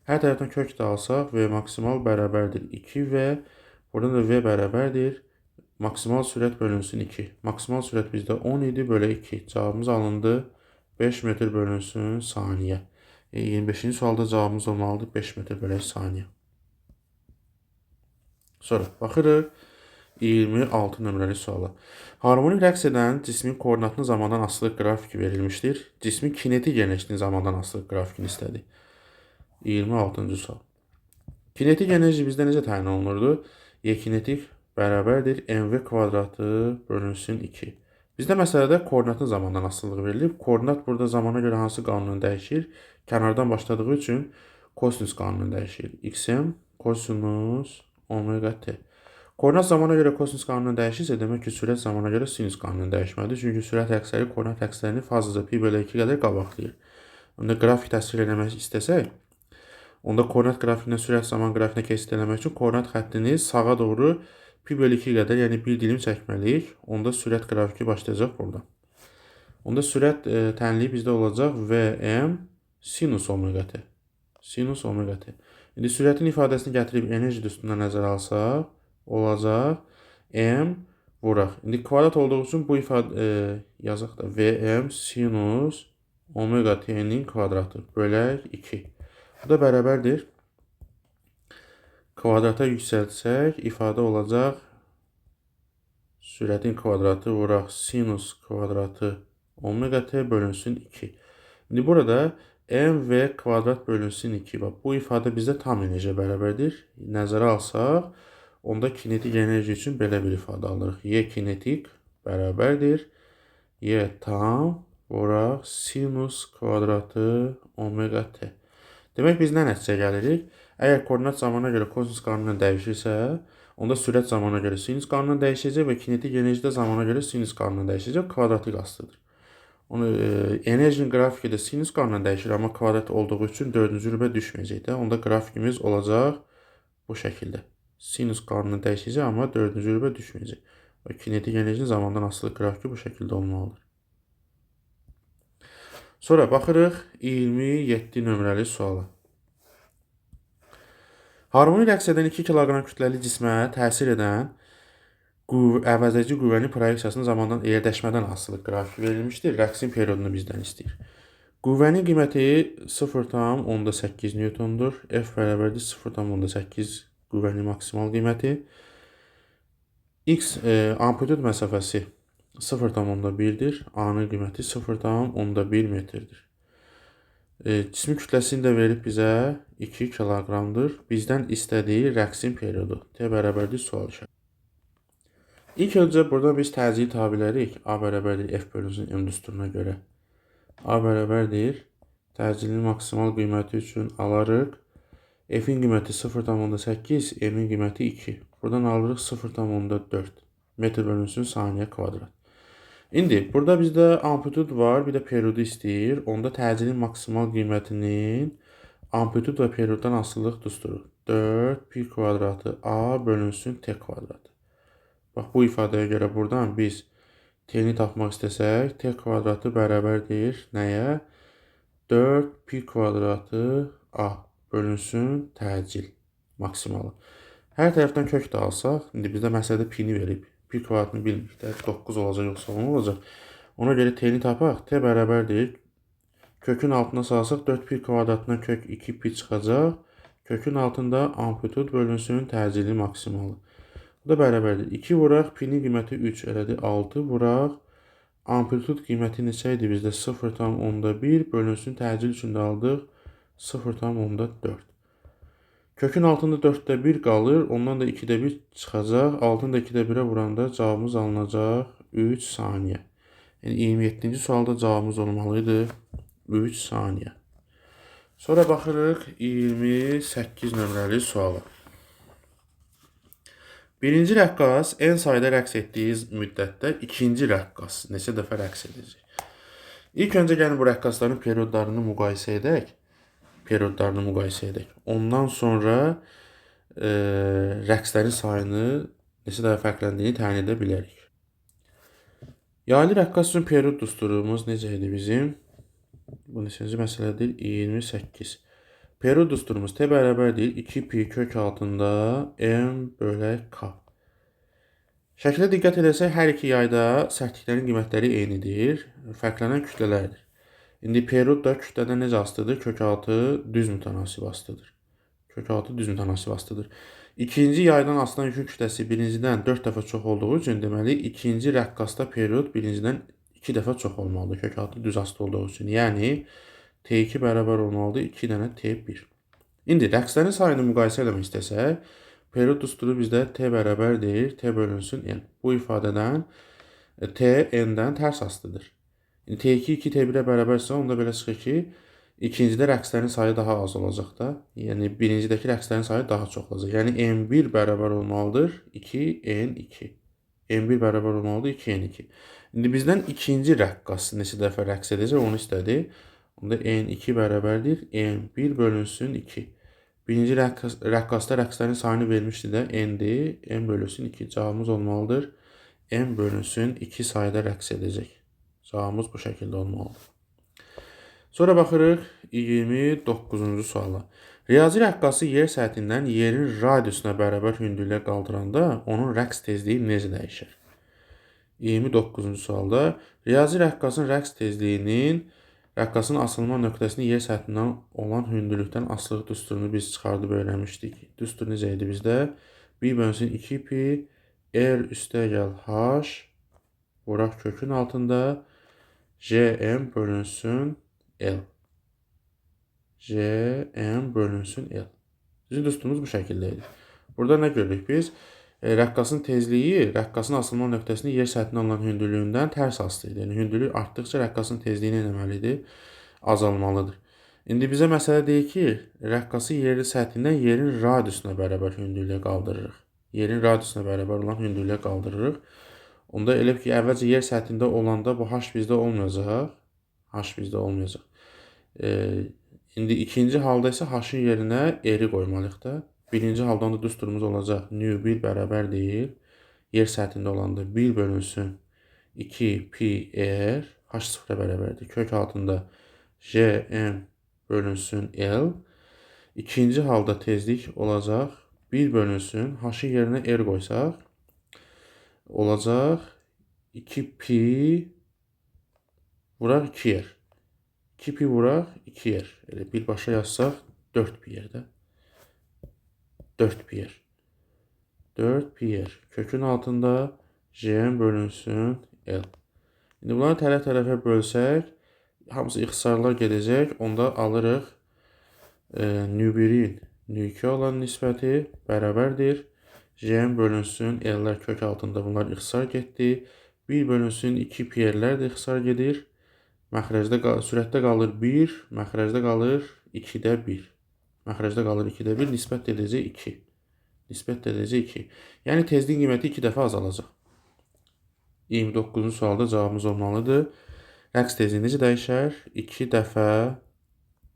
Hər tərəfdən kök də alsaq, V maksimal bərabərdir 2V. Buradan da V bərabərdir. Maksimal sürət bölünsün 2. Maksimal sürət bizdə 17 bölü 2. Cavabımız alındı. 5 metr bölünsün saniyə. 25-ci sualda cavabımız olmalıdır 5 metr bölü saniyə. Sonra baxırıq 26 nömrəli suala. Harmonik rəqs edən cismin koordinatlı zamandan asılı qrafiki verilmişdir. Cismin kinetik enerjisinin zamandan asılı qrafikini istədi. 26-cı sual. Kinetik enerji bizdə necə təyin olunurdu? Y kinetik bərabərdir mv kvadratı bölünsün 2. Bizdə məsələdə koordinatın zamandan asılılığı verilib. Koordinat burada zamana görə hansı qanunla dəyişir? Kənardan başladığı üçün kosinus qanunu dəyişir. Xm kosinus omega t. Koordinat zamana görə kosinus qanunu dəyişirsə, demək ki, sürət zamana görə sinus qanunu dəyişməlidir. Çünki sürət əksəri koordinat əksərini fazaca pi bölü 2 qədər qabaqlayır. Onda qrafik təsvir eləmək istəsək, onda koordinat qrafikindən sürət zaman qrafikinə keçid eləmək üçün koordinat xəttini sağa doğru pi bölü 2 qədər, yəni bir dilim çəkməliyik. Onda sürət qrafiki başlayacaq burada. Onda sürət tənliyi bizdə olacaq Vm sinus omega t. Sinus omega t. İndi sürətin ifadəsini gətirib enerji düsturundan nəzərə alsaq, olacaq m vuraq. İndi kvadrat olduğu üçün bu ifadə yazaq da Vm sinus omega t-nin kvadratı bölək 2. Bu da bərabərdir. Kvadrata yüksəltsək ifadə olacaq sürətin kvadratı vuraq sinus kvadratı omega t bölünsün 2. İndi burada MV kvadrat bölünsün 2. Bax, bu ifadə bizdə tam enerjiyə bərabərdir. Nəzərə alsaq, onda kinetik enerji üçün belə bir ifadə alırıq. Y kinetik bərabərdir. Y tam vuraq sinus kvadratı omega t. Demək, biz nə nəticə gəlirik? Əgər koordinat zamana görə kosinus qanunu dəyişirsə, onda sürət zamana görə sinus qanunu dəyişəcək və kinetik enerji də zamana görə sinus qanunu dəyişəcək, kvadratik asılıdır. Onu enerjinin qrafiki də sinus qanunu dəyişir, amma kvadrat olduğu üçün 4-cü rübə düşməyəcək də. Onda qrafikimiz olacaq bu şəkildə. Sinus qanunu dəyişəcək, amma 4-cü rübə düşməyəcək. Və kinetik enerjinin zamandan asılı qrafiki bu şəkildə olmalıdır. Sonra baxırıq 27 nömrəli suala. Harmoni rəqs edən 2 kiloqram kütləli cismə təsir edən əvəzedici qüvvənin proyeksiyasının zamandan yerləşmədən asılı qrafik verilmişdir. Rəqsin periodunu bizdən istəyir. Qüvvənin qiyməti 0,8 Newtondur. F bərabərdir 0,8 qüvvənin maksimal qiyməti. X amplitud məsafəsi 0,1-dir. A-nın qiyməti 0,1 metrdir. Cismin kütləsini də verib bizə 2 kiloqramdır. Bizdən istədiyi rəqsin periodu. T bərabərdir sual işarəsi. İlk öncə burada biz təcili tapa bilərik. A bərabərdir F bölünsün M düsturuna görə. A bərabərdir. Təcilin maksimal qiyməti üçün alarıq. F-in qiyməti 0,8, M-in qiyməti 2. Buradan alırıq 0,4 metr bölünsün saniyə kvadrat. İndi burada bizdə amplitud var, bir də periodu istəyir. Onda təcilin maksimal qiymətinin amplitud və perioddan asılılıq düsturu. 4 pi kvadratı A bölünsün T kvadratı. Bax, bu ifadəyə görə buradan biz T-ni tapmaq istəsək, T kvadratı bərabərdir nəyə? 4 pi kvadratı A bölünsün təcil maksimalı. Hər tərəfdən kök də alsaq, indi bizdə məsələdə pi-ni verib. Pi kvadratını bilmirik də, 9 olacaq yoxsa 10 olacaq. Ona görə T-ni tapaq, T bərabərdir. Kökün altına salsaq 4 pi kvadratından kök 2 pi çıxacaq. Kökün altında amplitud bölünsün təcili maksimalı. Bu da bərabərdir. 2 vuraq, pinin qiyməti 3 elədi. 6 vuraq, amplitud qiyməti neçə idi bizdə? 0,1 bölünsün təcil üçün də aldıq 0,4. Kökün altında 4-də 1 qalır, ondan da 2-də 1 çıxacaq. Altını da 2-də 1-ə vuranda cavabımız alınacaq 3 saniyə. Yəni 27-ci sualda cavabımız olmalıydı 3 saniyə. Sonra baxırıq 28 nömrəli suala. Birinci rəqqas n sayda rəqs etdiyi müddətdə ikinci rəqqas neçə dəfə rəqs edəcək? İlk öncə gəlin bu rəqqasların periodlarını müqayisə edək. Ondan sonra rəqslərin sayını neçə dəfə fərqləndiyini təyin edə bilərik. Yaylı rəqqas üçün period düsturumuz necə idi bizim? Bu neçənci məsələdir? 28. Period düsturumuz T bərabərdir 2 pi kök altında M bölək K. Şəkildə diqqət edərsək, hər iki yayda sərtliklərin qiymətləri eynidir, fərqlənən kütlələrdir. İndi period da kütlədən necə asılıdır? Kök altı düz mütənasib asılıdır. Kök altı düz mütənasib asılıdır. İkinci yaydan asılan yükün kütləsi birincidən 4 dəfə çox olduğu üçün, deməli, ikinci rəqqasda period birincidən 2 dəfə çox olmalıdır. Kök altı düz asılı olduğu üçün. Yəni, T2 bərabər olmalıdır 2 dənə T1. İndi rəqslərin sayını müqayisə eləmək istəsək, period düsturu bizdə T bərabərdir, T bölünsün N. Bu ifadədən T N-dən tərs asılıdır. İndi T2 2 T1-ə bərabərsə, onda belə çıxır ki, ikincidə rəqslərin sayı daha az olacaq da. Yəni, birincidəki rəqslərin sayı daha çox olacaq. Yəni, N1 bərabər olmalıdır 2 N2. N1 bərabər olmalıdır 2 N2. İndi bizdən ikinci rəqqas neçə dəfə rəqs edəcək, onu istədi. Onda N2 bərabərdir N1 bölünsün 2. Birinci rəqqasda rəqslərin sayını vermişdi də N-dir. N bölünsün 2. Cavabımız olmalıdır. N bölünsün 2 sayda rəqs edəcək. Cavabımız bu şəkildə olmalıdır. Sonra baxırıq 29-cu suala. Riyazi rəqqası yer səthindən yerin radiusuna bərabər hündürlüyə qaldıranda onun rəqs tezliyi necə dəyişər? 29-cu sualda riyazi rəqqasın rəqs tezliyinin rəqqasın asılma nöqtəsini yer səthindən olan hündürlükdən asılılıq düsturunu biz çıxardıb öyrənmişdik. Düstur necə idi bizdə? 1 bölünsün 2 pi R üstəgəl H vuraq kökün altında JM bölünsün L. J, M bölünsün L. Bizim düsturumuz bu şəkildə idi. Burada nə görürük biz? Rəqqasın tezliyi rəqqasın asılma nöqtəsini yer səthinə olan hündürlüyündən tərs asılı idi. Yəni hündürlük artdıqca rəqqasın tezliyi nə etməlidir? Azalmalıdır. İndi bizə məsələ deyir ki, rəqqası yerin səthindən yerin radiusuna bərabər hündürlüyə qaldırırıq. Yerin radiusuna bərabər olan hündürlüyə qaldırırıq. Onda elə ki, əvvəlcə yer səthində olanda bu h bizdə olmayacaq. H bizdə olmayacaq. İndi ikinci halda isə h-ın yerinə r-i qoymalıyıq da. Birinci halda onda düsturumuz olacaq. Nü1 bərabər deyil. Yer səthində olanda 1 bölünsün 2 pi r h sıfıra bərabərdir. Kök altında j m bölünsün l. İkinci halda tezlik olacaq. 1 bölünsün h-ın yerinə r qoysaq olacaq 2 pi vuraq 2 r. 2 pi vuraq 2 r. Elə birbaşa yazsaq 4 pi r-də. 4 pi r. 4 pi r. Kökün altında J bölünsün L. İndi bunları tərəf-tərəfə bölsək, hamısı ixtisarlar gedəcək. Onda alırıq nü1-in nü2 olan nisbəti bərabərdir. J bölünsün L-lər kök altında bunlar ixtisar getdi. 1 bölünsün 2 pi r-lər də ixtisar gedir. Məxrəcdə, sürətdə qalır 1, məxrəcdə qalır 2-də 1. Məxrəcdə qalır 2-də 1, nisbət də edəcək 2. Nisbət də edəcək 2. Yəni tezliyin qiyməti 2 dəfə azalacaq. 29-cu sualda cavabımız olmalıdır. Rəqs tezliyi necə dəyişər? 2 dəfə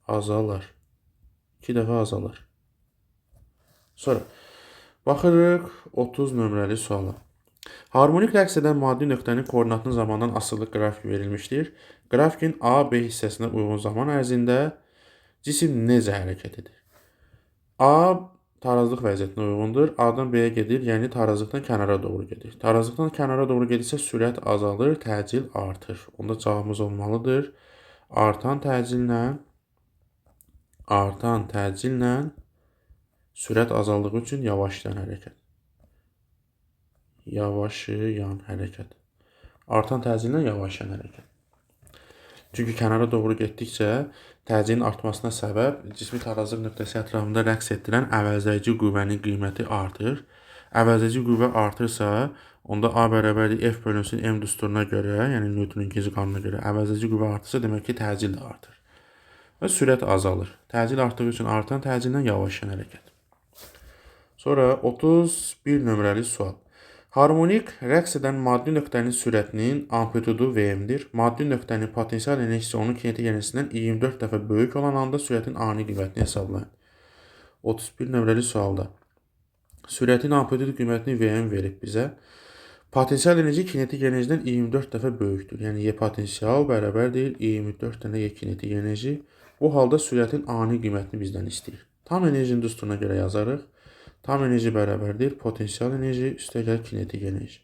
azalar. 2 dəfə azalar. Sonra baxırıq 30 nömrəli suala. Harmonik rəqs edən maddi nöqtənin koordinatının zamandan asılı qrafik verilmişdir. Qrafikin A, B hissəsinə uyğun zaman ərzində cisim necə hərəkət edir? A tarazlıq vəziyyətinə uyğundur. A-dan B-yə gedir, yəni tarazlıqdan kənara doğru gedir. Tarazlıqdan kənara doğru gedirsə sürət azalır, təcil artır. Onda cavabımız olmalıdır. Artan təcillə sürət azaldığı üçün yavaşlayan hərəkət. Yavaşlayan hərəkət. Artan təcillə yavaşlayan hərəkət. Çünki kənara doğru getdikcə təcilin artmasına səbəb cismi tarazlıq nöqtəsi ətrafında rəqs etdirən əvəzləyici qüvvənin qiyməti artır. Əvəzləyici qüvvə artırsa, onda A bərabərdir F bölünsün M düsturuna görə, yəni Newtonun ikinci qanununa görə əvəzləyici qüvvə artırsa, demək ki, təcil də artır. Və sürət azalır. Təcil artdığı üçün artan təcillə yavaşlayan hərəkət. Sonra 31 nömrəli sual. Harmonik rəqs edən maddi nöqtənin sürətinin amplitudu Vm-dir. Maddi nöqtənin potensial enerjisi onun kinetik enerjisindən 24 dəfə böyük olan anda sürətin ani qiymətini hesablayın. 31 nömrəli sualda sürətin amplitudu qiymətini Vm verib bizə. Potensial enerji kinetik enerjidən 24 dəfə böyükdür. Yəni Y potensial bərabərdir 24 dənə Y kinetik enerji. Bu halda sürətin ani qiymətini bizdən istəyir. Tam enerjinin düsturuna görə yazarıq. Tam enerji bərabərdir potensial enerji üstəgəl kinetik enerji.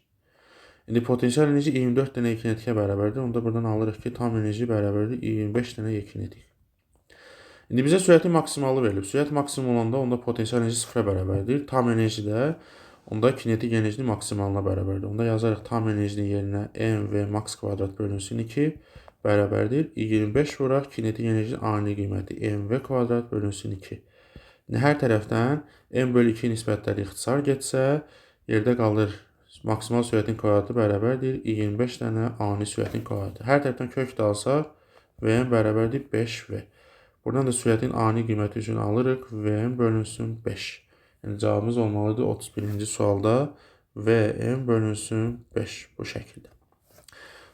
İndi potensial enerji 24 dənə Y kinetikə bərabərdir. Onda buradan alırıq ki, tam enerji bərabərdir 25 dənə Y kinetik. İndi bizə sürətin maksimalı verilib. Sürət maksimum olanda onda potensial enerji sıfıra bərabərdir. Tam enerji də onda kinetik enerjinin maksimalına bərabərdir. Onda yazarıq tam enerjinin yerinə mv max kvadrat bölünsün 2 bərabərdir. 25 vuraq kinetik enerjinin ani qiyməti mv kvadrat bölünsün 2. İndi hər tərəfdən m bölü 2 nisbətləri ixtisar getsə, yerdə qalır maksimal sürətin kvadratı bərabərdir 25 dənə ani sürətin kvadratı. Hər tərəfdən kök də alsaq, vm bərabərdir 5v. Buradan da sürətin ani qiyməti üçün alırıq vm bölünsün 5. Yəni cavabımız olmalıdır 31-ci sualda vm bölünsün 5 bu şəkildə.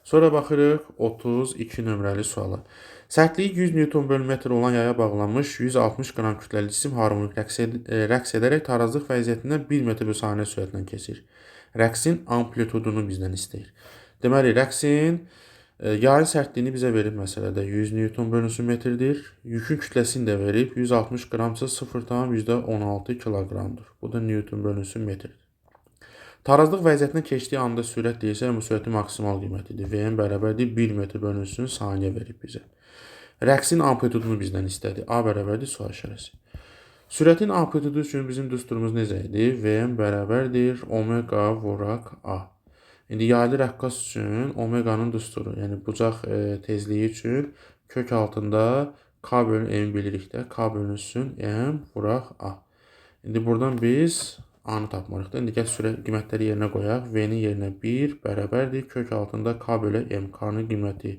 Sonra baxırıq 32 nömrəli suala. Sərtliyi 100 Newton bölü metr olan yaya bağlanmış 160 qram kütləli cisim harmonik rəqs edərək tarazlıq vəziyyətindən 1 metr bölü saniyə sürətlə keçir. Rəqsin amplitudunu bizdən istəyir. Deməli, rəqsin yayın sərtliyini bizə verib məsələdə 100 Newton bölünsün metrdir. Yükün kütləsini də verib 160 qramsa 0,16 kiloqramdır. Bu da Newton bölünsün metrdir. Tarazlıq vəziyyətinə keçdiyi anda sürət deyilsə, bu sürətin maksimal qiymətidir. Vm bərabərdir 1 metr bölünsün saniyə verib bizə. Rəqsin amplitudunu bizdən istədi. A bərabərdir sual işarəsi. Sürətin amplitudu üçün bizim düsturumuz necə idi? Vm bərabərdir omega vuraq A. İndi yaylı rəqqas üçün omeqanın düsturu, yəni bucaq tezliyi üçün kök altında K bölü M bilirik də. K bölünsün M vuraq A. İndi buradan biz A-nı tapmarıq da. İndi gəl sürət qiymətləri yerinə qoyaq. V-nin yerinə 1 bərabərdir. Kök altında K bölü M. K-nın qiyməti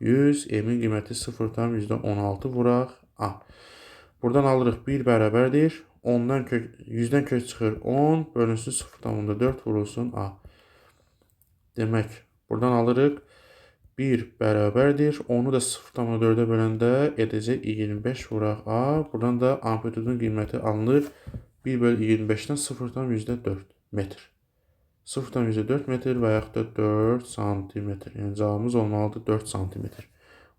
100, M-in qiyməti 0,16 vuraq A. Buradan alırıq 1 bərabərdir. 10-dan kök, 100-dən kök çıxır 10, bölünsün 0,4 vurulsun A. Demək, buradan alırıq 1 bərabərdir. 10-u da 0,4-ə böləndə edəcək 25 vuraq A. Buradan da amplitudun qiyməti alınır 1 bölü 25-dən 0,4 metr. 0,4 metr və yaxud da 4 santimetr. Yəni cavabımız olmalıdır 4 santimetr.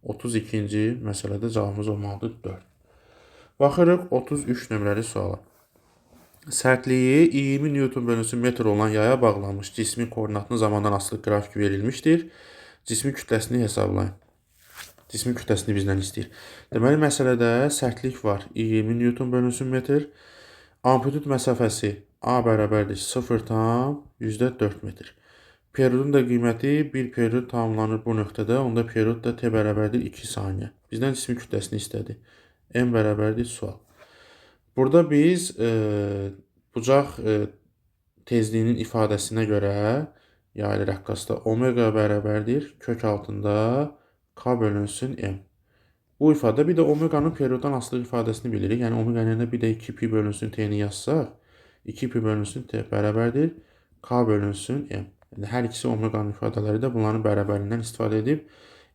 32-ci məsələdə cavabımız olmalıdır 4. Baxırıq 33 nömrəli suala. Sərtliyi 20 Newton bölünsün metr olan yaya bağlanmış cismin koordinatını zamandan asılı qrafik verilmişdir. Cismin kütləsini hesablayın. Cismin kütləsini bizdən istəyir. Deməli, məsələdə sərtlik var. 20 Newton bölünsün metr. Amplitud məsafəsi A bərabərdir 0,4 metr. Periodun da qiyməti bir period tamamlanır bu nöqtədə. Onda period da T bərabərdir 2 saniyə. Bizdən cismin kütləsini istədi. M bərabərdir sual. Burada biz bucaq tezliyinin ifadəsinə görə yaylı rəqqasda omega bərabərdir kök altında K bölünsün M. Bu ifadə bir də omeqanın perioddan asılı ifadəsini bilirik. Yəni omeqanın yerində bir də 2 pi bölünsün T-ni yazsaq, 2 pi bölünsün T bərabərdir K bölünsün M. Yəni hər ikisi omeqanın ifadələri də bunların bərabərliyindən istifadə edib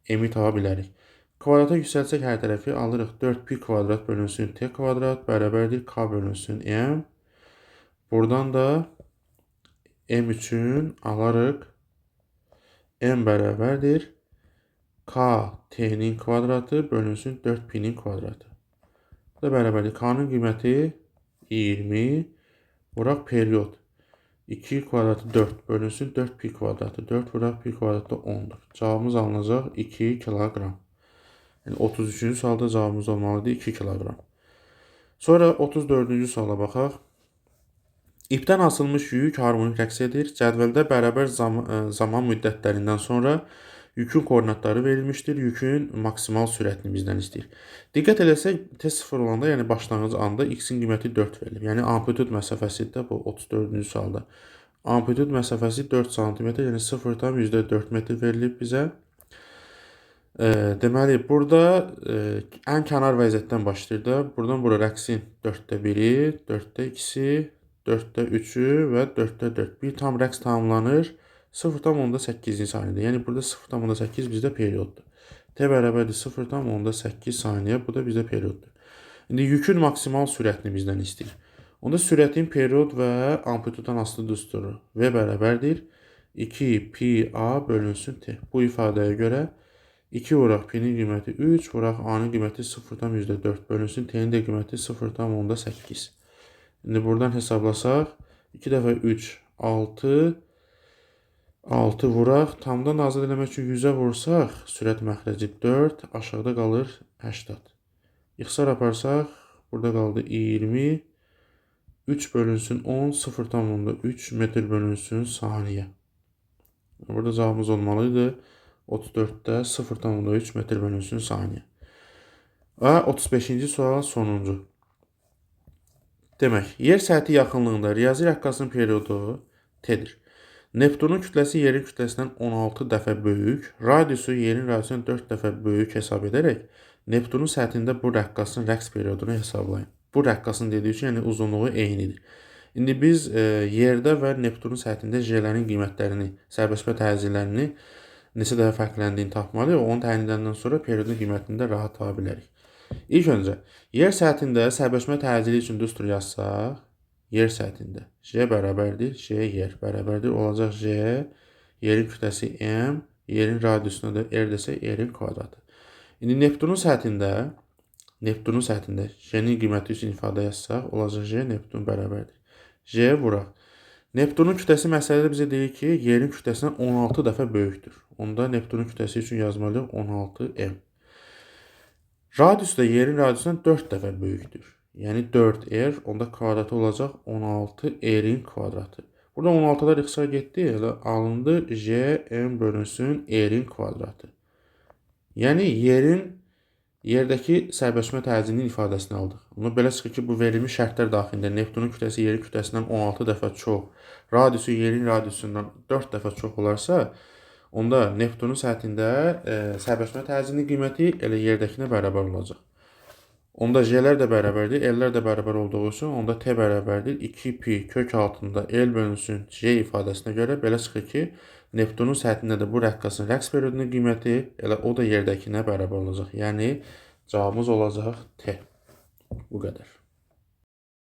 M-i tapa bilərik. Kvadrata yüksəltsək hər tərəfi alırıq 4 pi kvadrat bölünsün T kvadrat bərabərdir K bölünsün M. Buradan da M üçün alarıq M bərabərdir K T-nin kvadratı bölünsün 4 pi-nin kvadratı. Bu da bərabərdir. K-nın qiyməti 20 vuraq period. 2 kvadratı 4 bölünsün 4 pi kvadratı. 4 vuraq pi kvadratı 10-dur. Cavabımız alınacaq 2 kiloqram. Yəni 33-cü sualda cavabımız olmalıdır 2 kiloqram. Sonra 34-cü suala baxaq. İpdən asılmış yük harmonik rəqs edir. Cədvəldə bərabər zaman müddətlərindən sonra yükün koordinatları verilmişdir. Yükün maksimal sürətini bizdən istəyir. Diqqət eləsək, T0 olanda, yəni başlanğıc anda x-in qiyməti 4 verilib. Yəni amplitud məsafəsi də bu 34-cü sualda. Amplitud məsafəsi 4 sm, yəni 0,4 metr verilib bizə. Deməli, burada ən kənar vəziyyətdən başlayır da. Buradan bura rəqsin 4-də 1-i, 4-də 2-si, 4-də 3-ü və 4-də 4. Bir tam rəqs tamamlanır 0,8-ci saniyədə. Yəni burada 0,8 bizdə perioddur. T bərabərdir 0,8 saniyə. Bu da bizdə perioddur. İndi yükün maksimal sürətini bizdən istəyir. Onda sürətin period və amplituddan asılı düsturu V bərabərdir 2 pi A bölünsün T. Bu ifadəyə görə 2 vuraq pi-nin qiyməti 3, vuraq A-nın qiyməti 0,4 bölünsün T-nin də qiyməti 0,8. İndi buradan hesablasaq 2 dəfə 3, 6, 6 vuraq. Tamdan azad eləmək üçün 100-ə vursaq, sürət məxrəci 4, aşağıda qalır 80. İxtisar aparsaq, burada qaldı 20, 3 bölünsün 10, 0,3 metr bölünsün saniyə. Burada cavabımız olmalıydı. 34-də 0,3 metr bölünsün saniyə. Və 35-ci sual sonuncu. Demək, yer səthi yaxınlığında riyazi rəqqasın periodu T-dir. Neptunun kütləsi yerin kütləsindən 16 dəfə böyük, radiusu yerin radiusundan 4 dəfə böyük hesab edərək Neptunun səthində bu rəqqasın rəqs periodunu hesablayın. Bu rəqqasın dediyi üçün, yəni uzunluğu eynidir. İndi biz yerdə və Neptunun səthində J-lərin qiymətlərini, sərbəstmə təcillərini neçə dəfə fərqləndiyini tapmalıyıq. Onu təyin edəndən sonra periodun qiymətini də rahat tapa bilərik. İlk öncə yer səthində sərbəstmə təcili üçün düstur yazsaq, yer səthində J bərabərdir, J yer bərabərdir olacaq J, yerin kütləsi M, yerin radiusuna da R desək, R-in kvadratı. İndi Neptunun səthində J-nin qiyməti üçün ifadə yazsaq, olacaq J Neptun bərabərdir. J vuraq. Neptunun kütləsi məsələdə bizə deyir ki, yerin kütləsindən 16 dəfə böyükdür. Onda Neptunun kütləsi üçün yazmalıyıq 16M. Radius da yerin radiusundan 4 dəfə böyükdür. Yəni 4R, onda kvadratı olacaq 16R-in kvadratı. Burada 16-lar ixtisar getdi, elə alındı J, M bölünsün R-in kvadratı. Yəni yerin Yerdəki sərbəstmə təzyiqinin ifadəsini aldıq. Onda belə çıxır ki, bu verilmiş şərtlər daxilində Neptunun kütləsi yerin kütləsindən 16 dəfə çox, radiusu yerin radiusundan 4 dəfə çox olarsa, onda Neptunun səthində sərbəstmə təzyiqinin qiyməti elə yerdəkinə bərabər olacaq. Onda J-lər də bərabərdir, L-lər də bərabər olduğu üçün onda T bərabərdir 2 pi kök altında L bölünsün J ifadəsinə görə belə çıxır ki, Neptunun səthində də bu rəqqasın rəqs periodunun qiyməti elə o da yerdəkinə bərabər olacaq. Yəni cavabımız olacaq T. Bu qədər.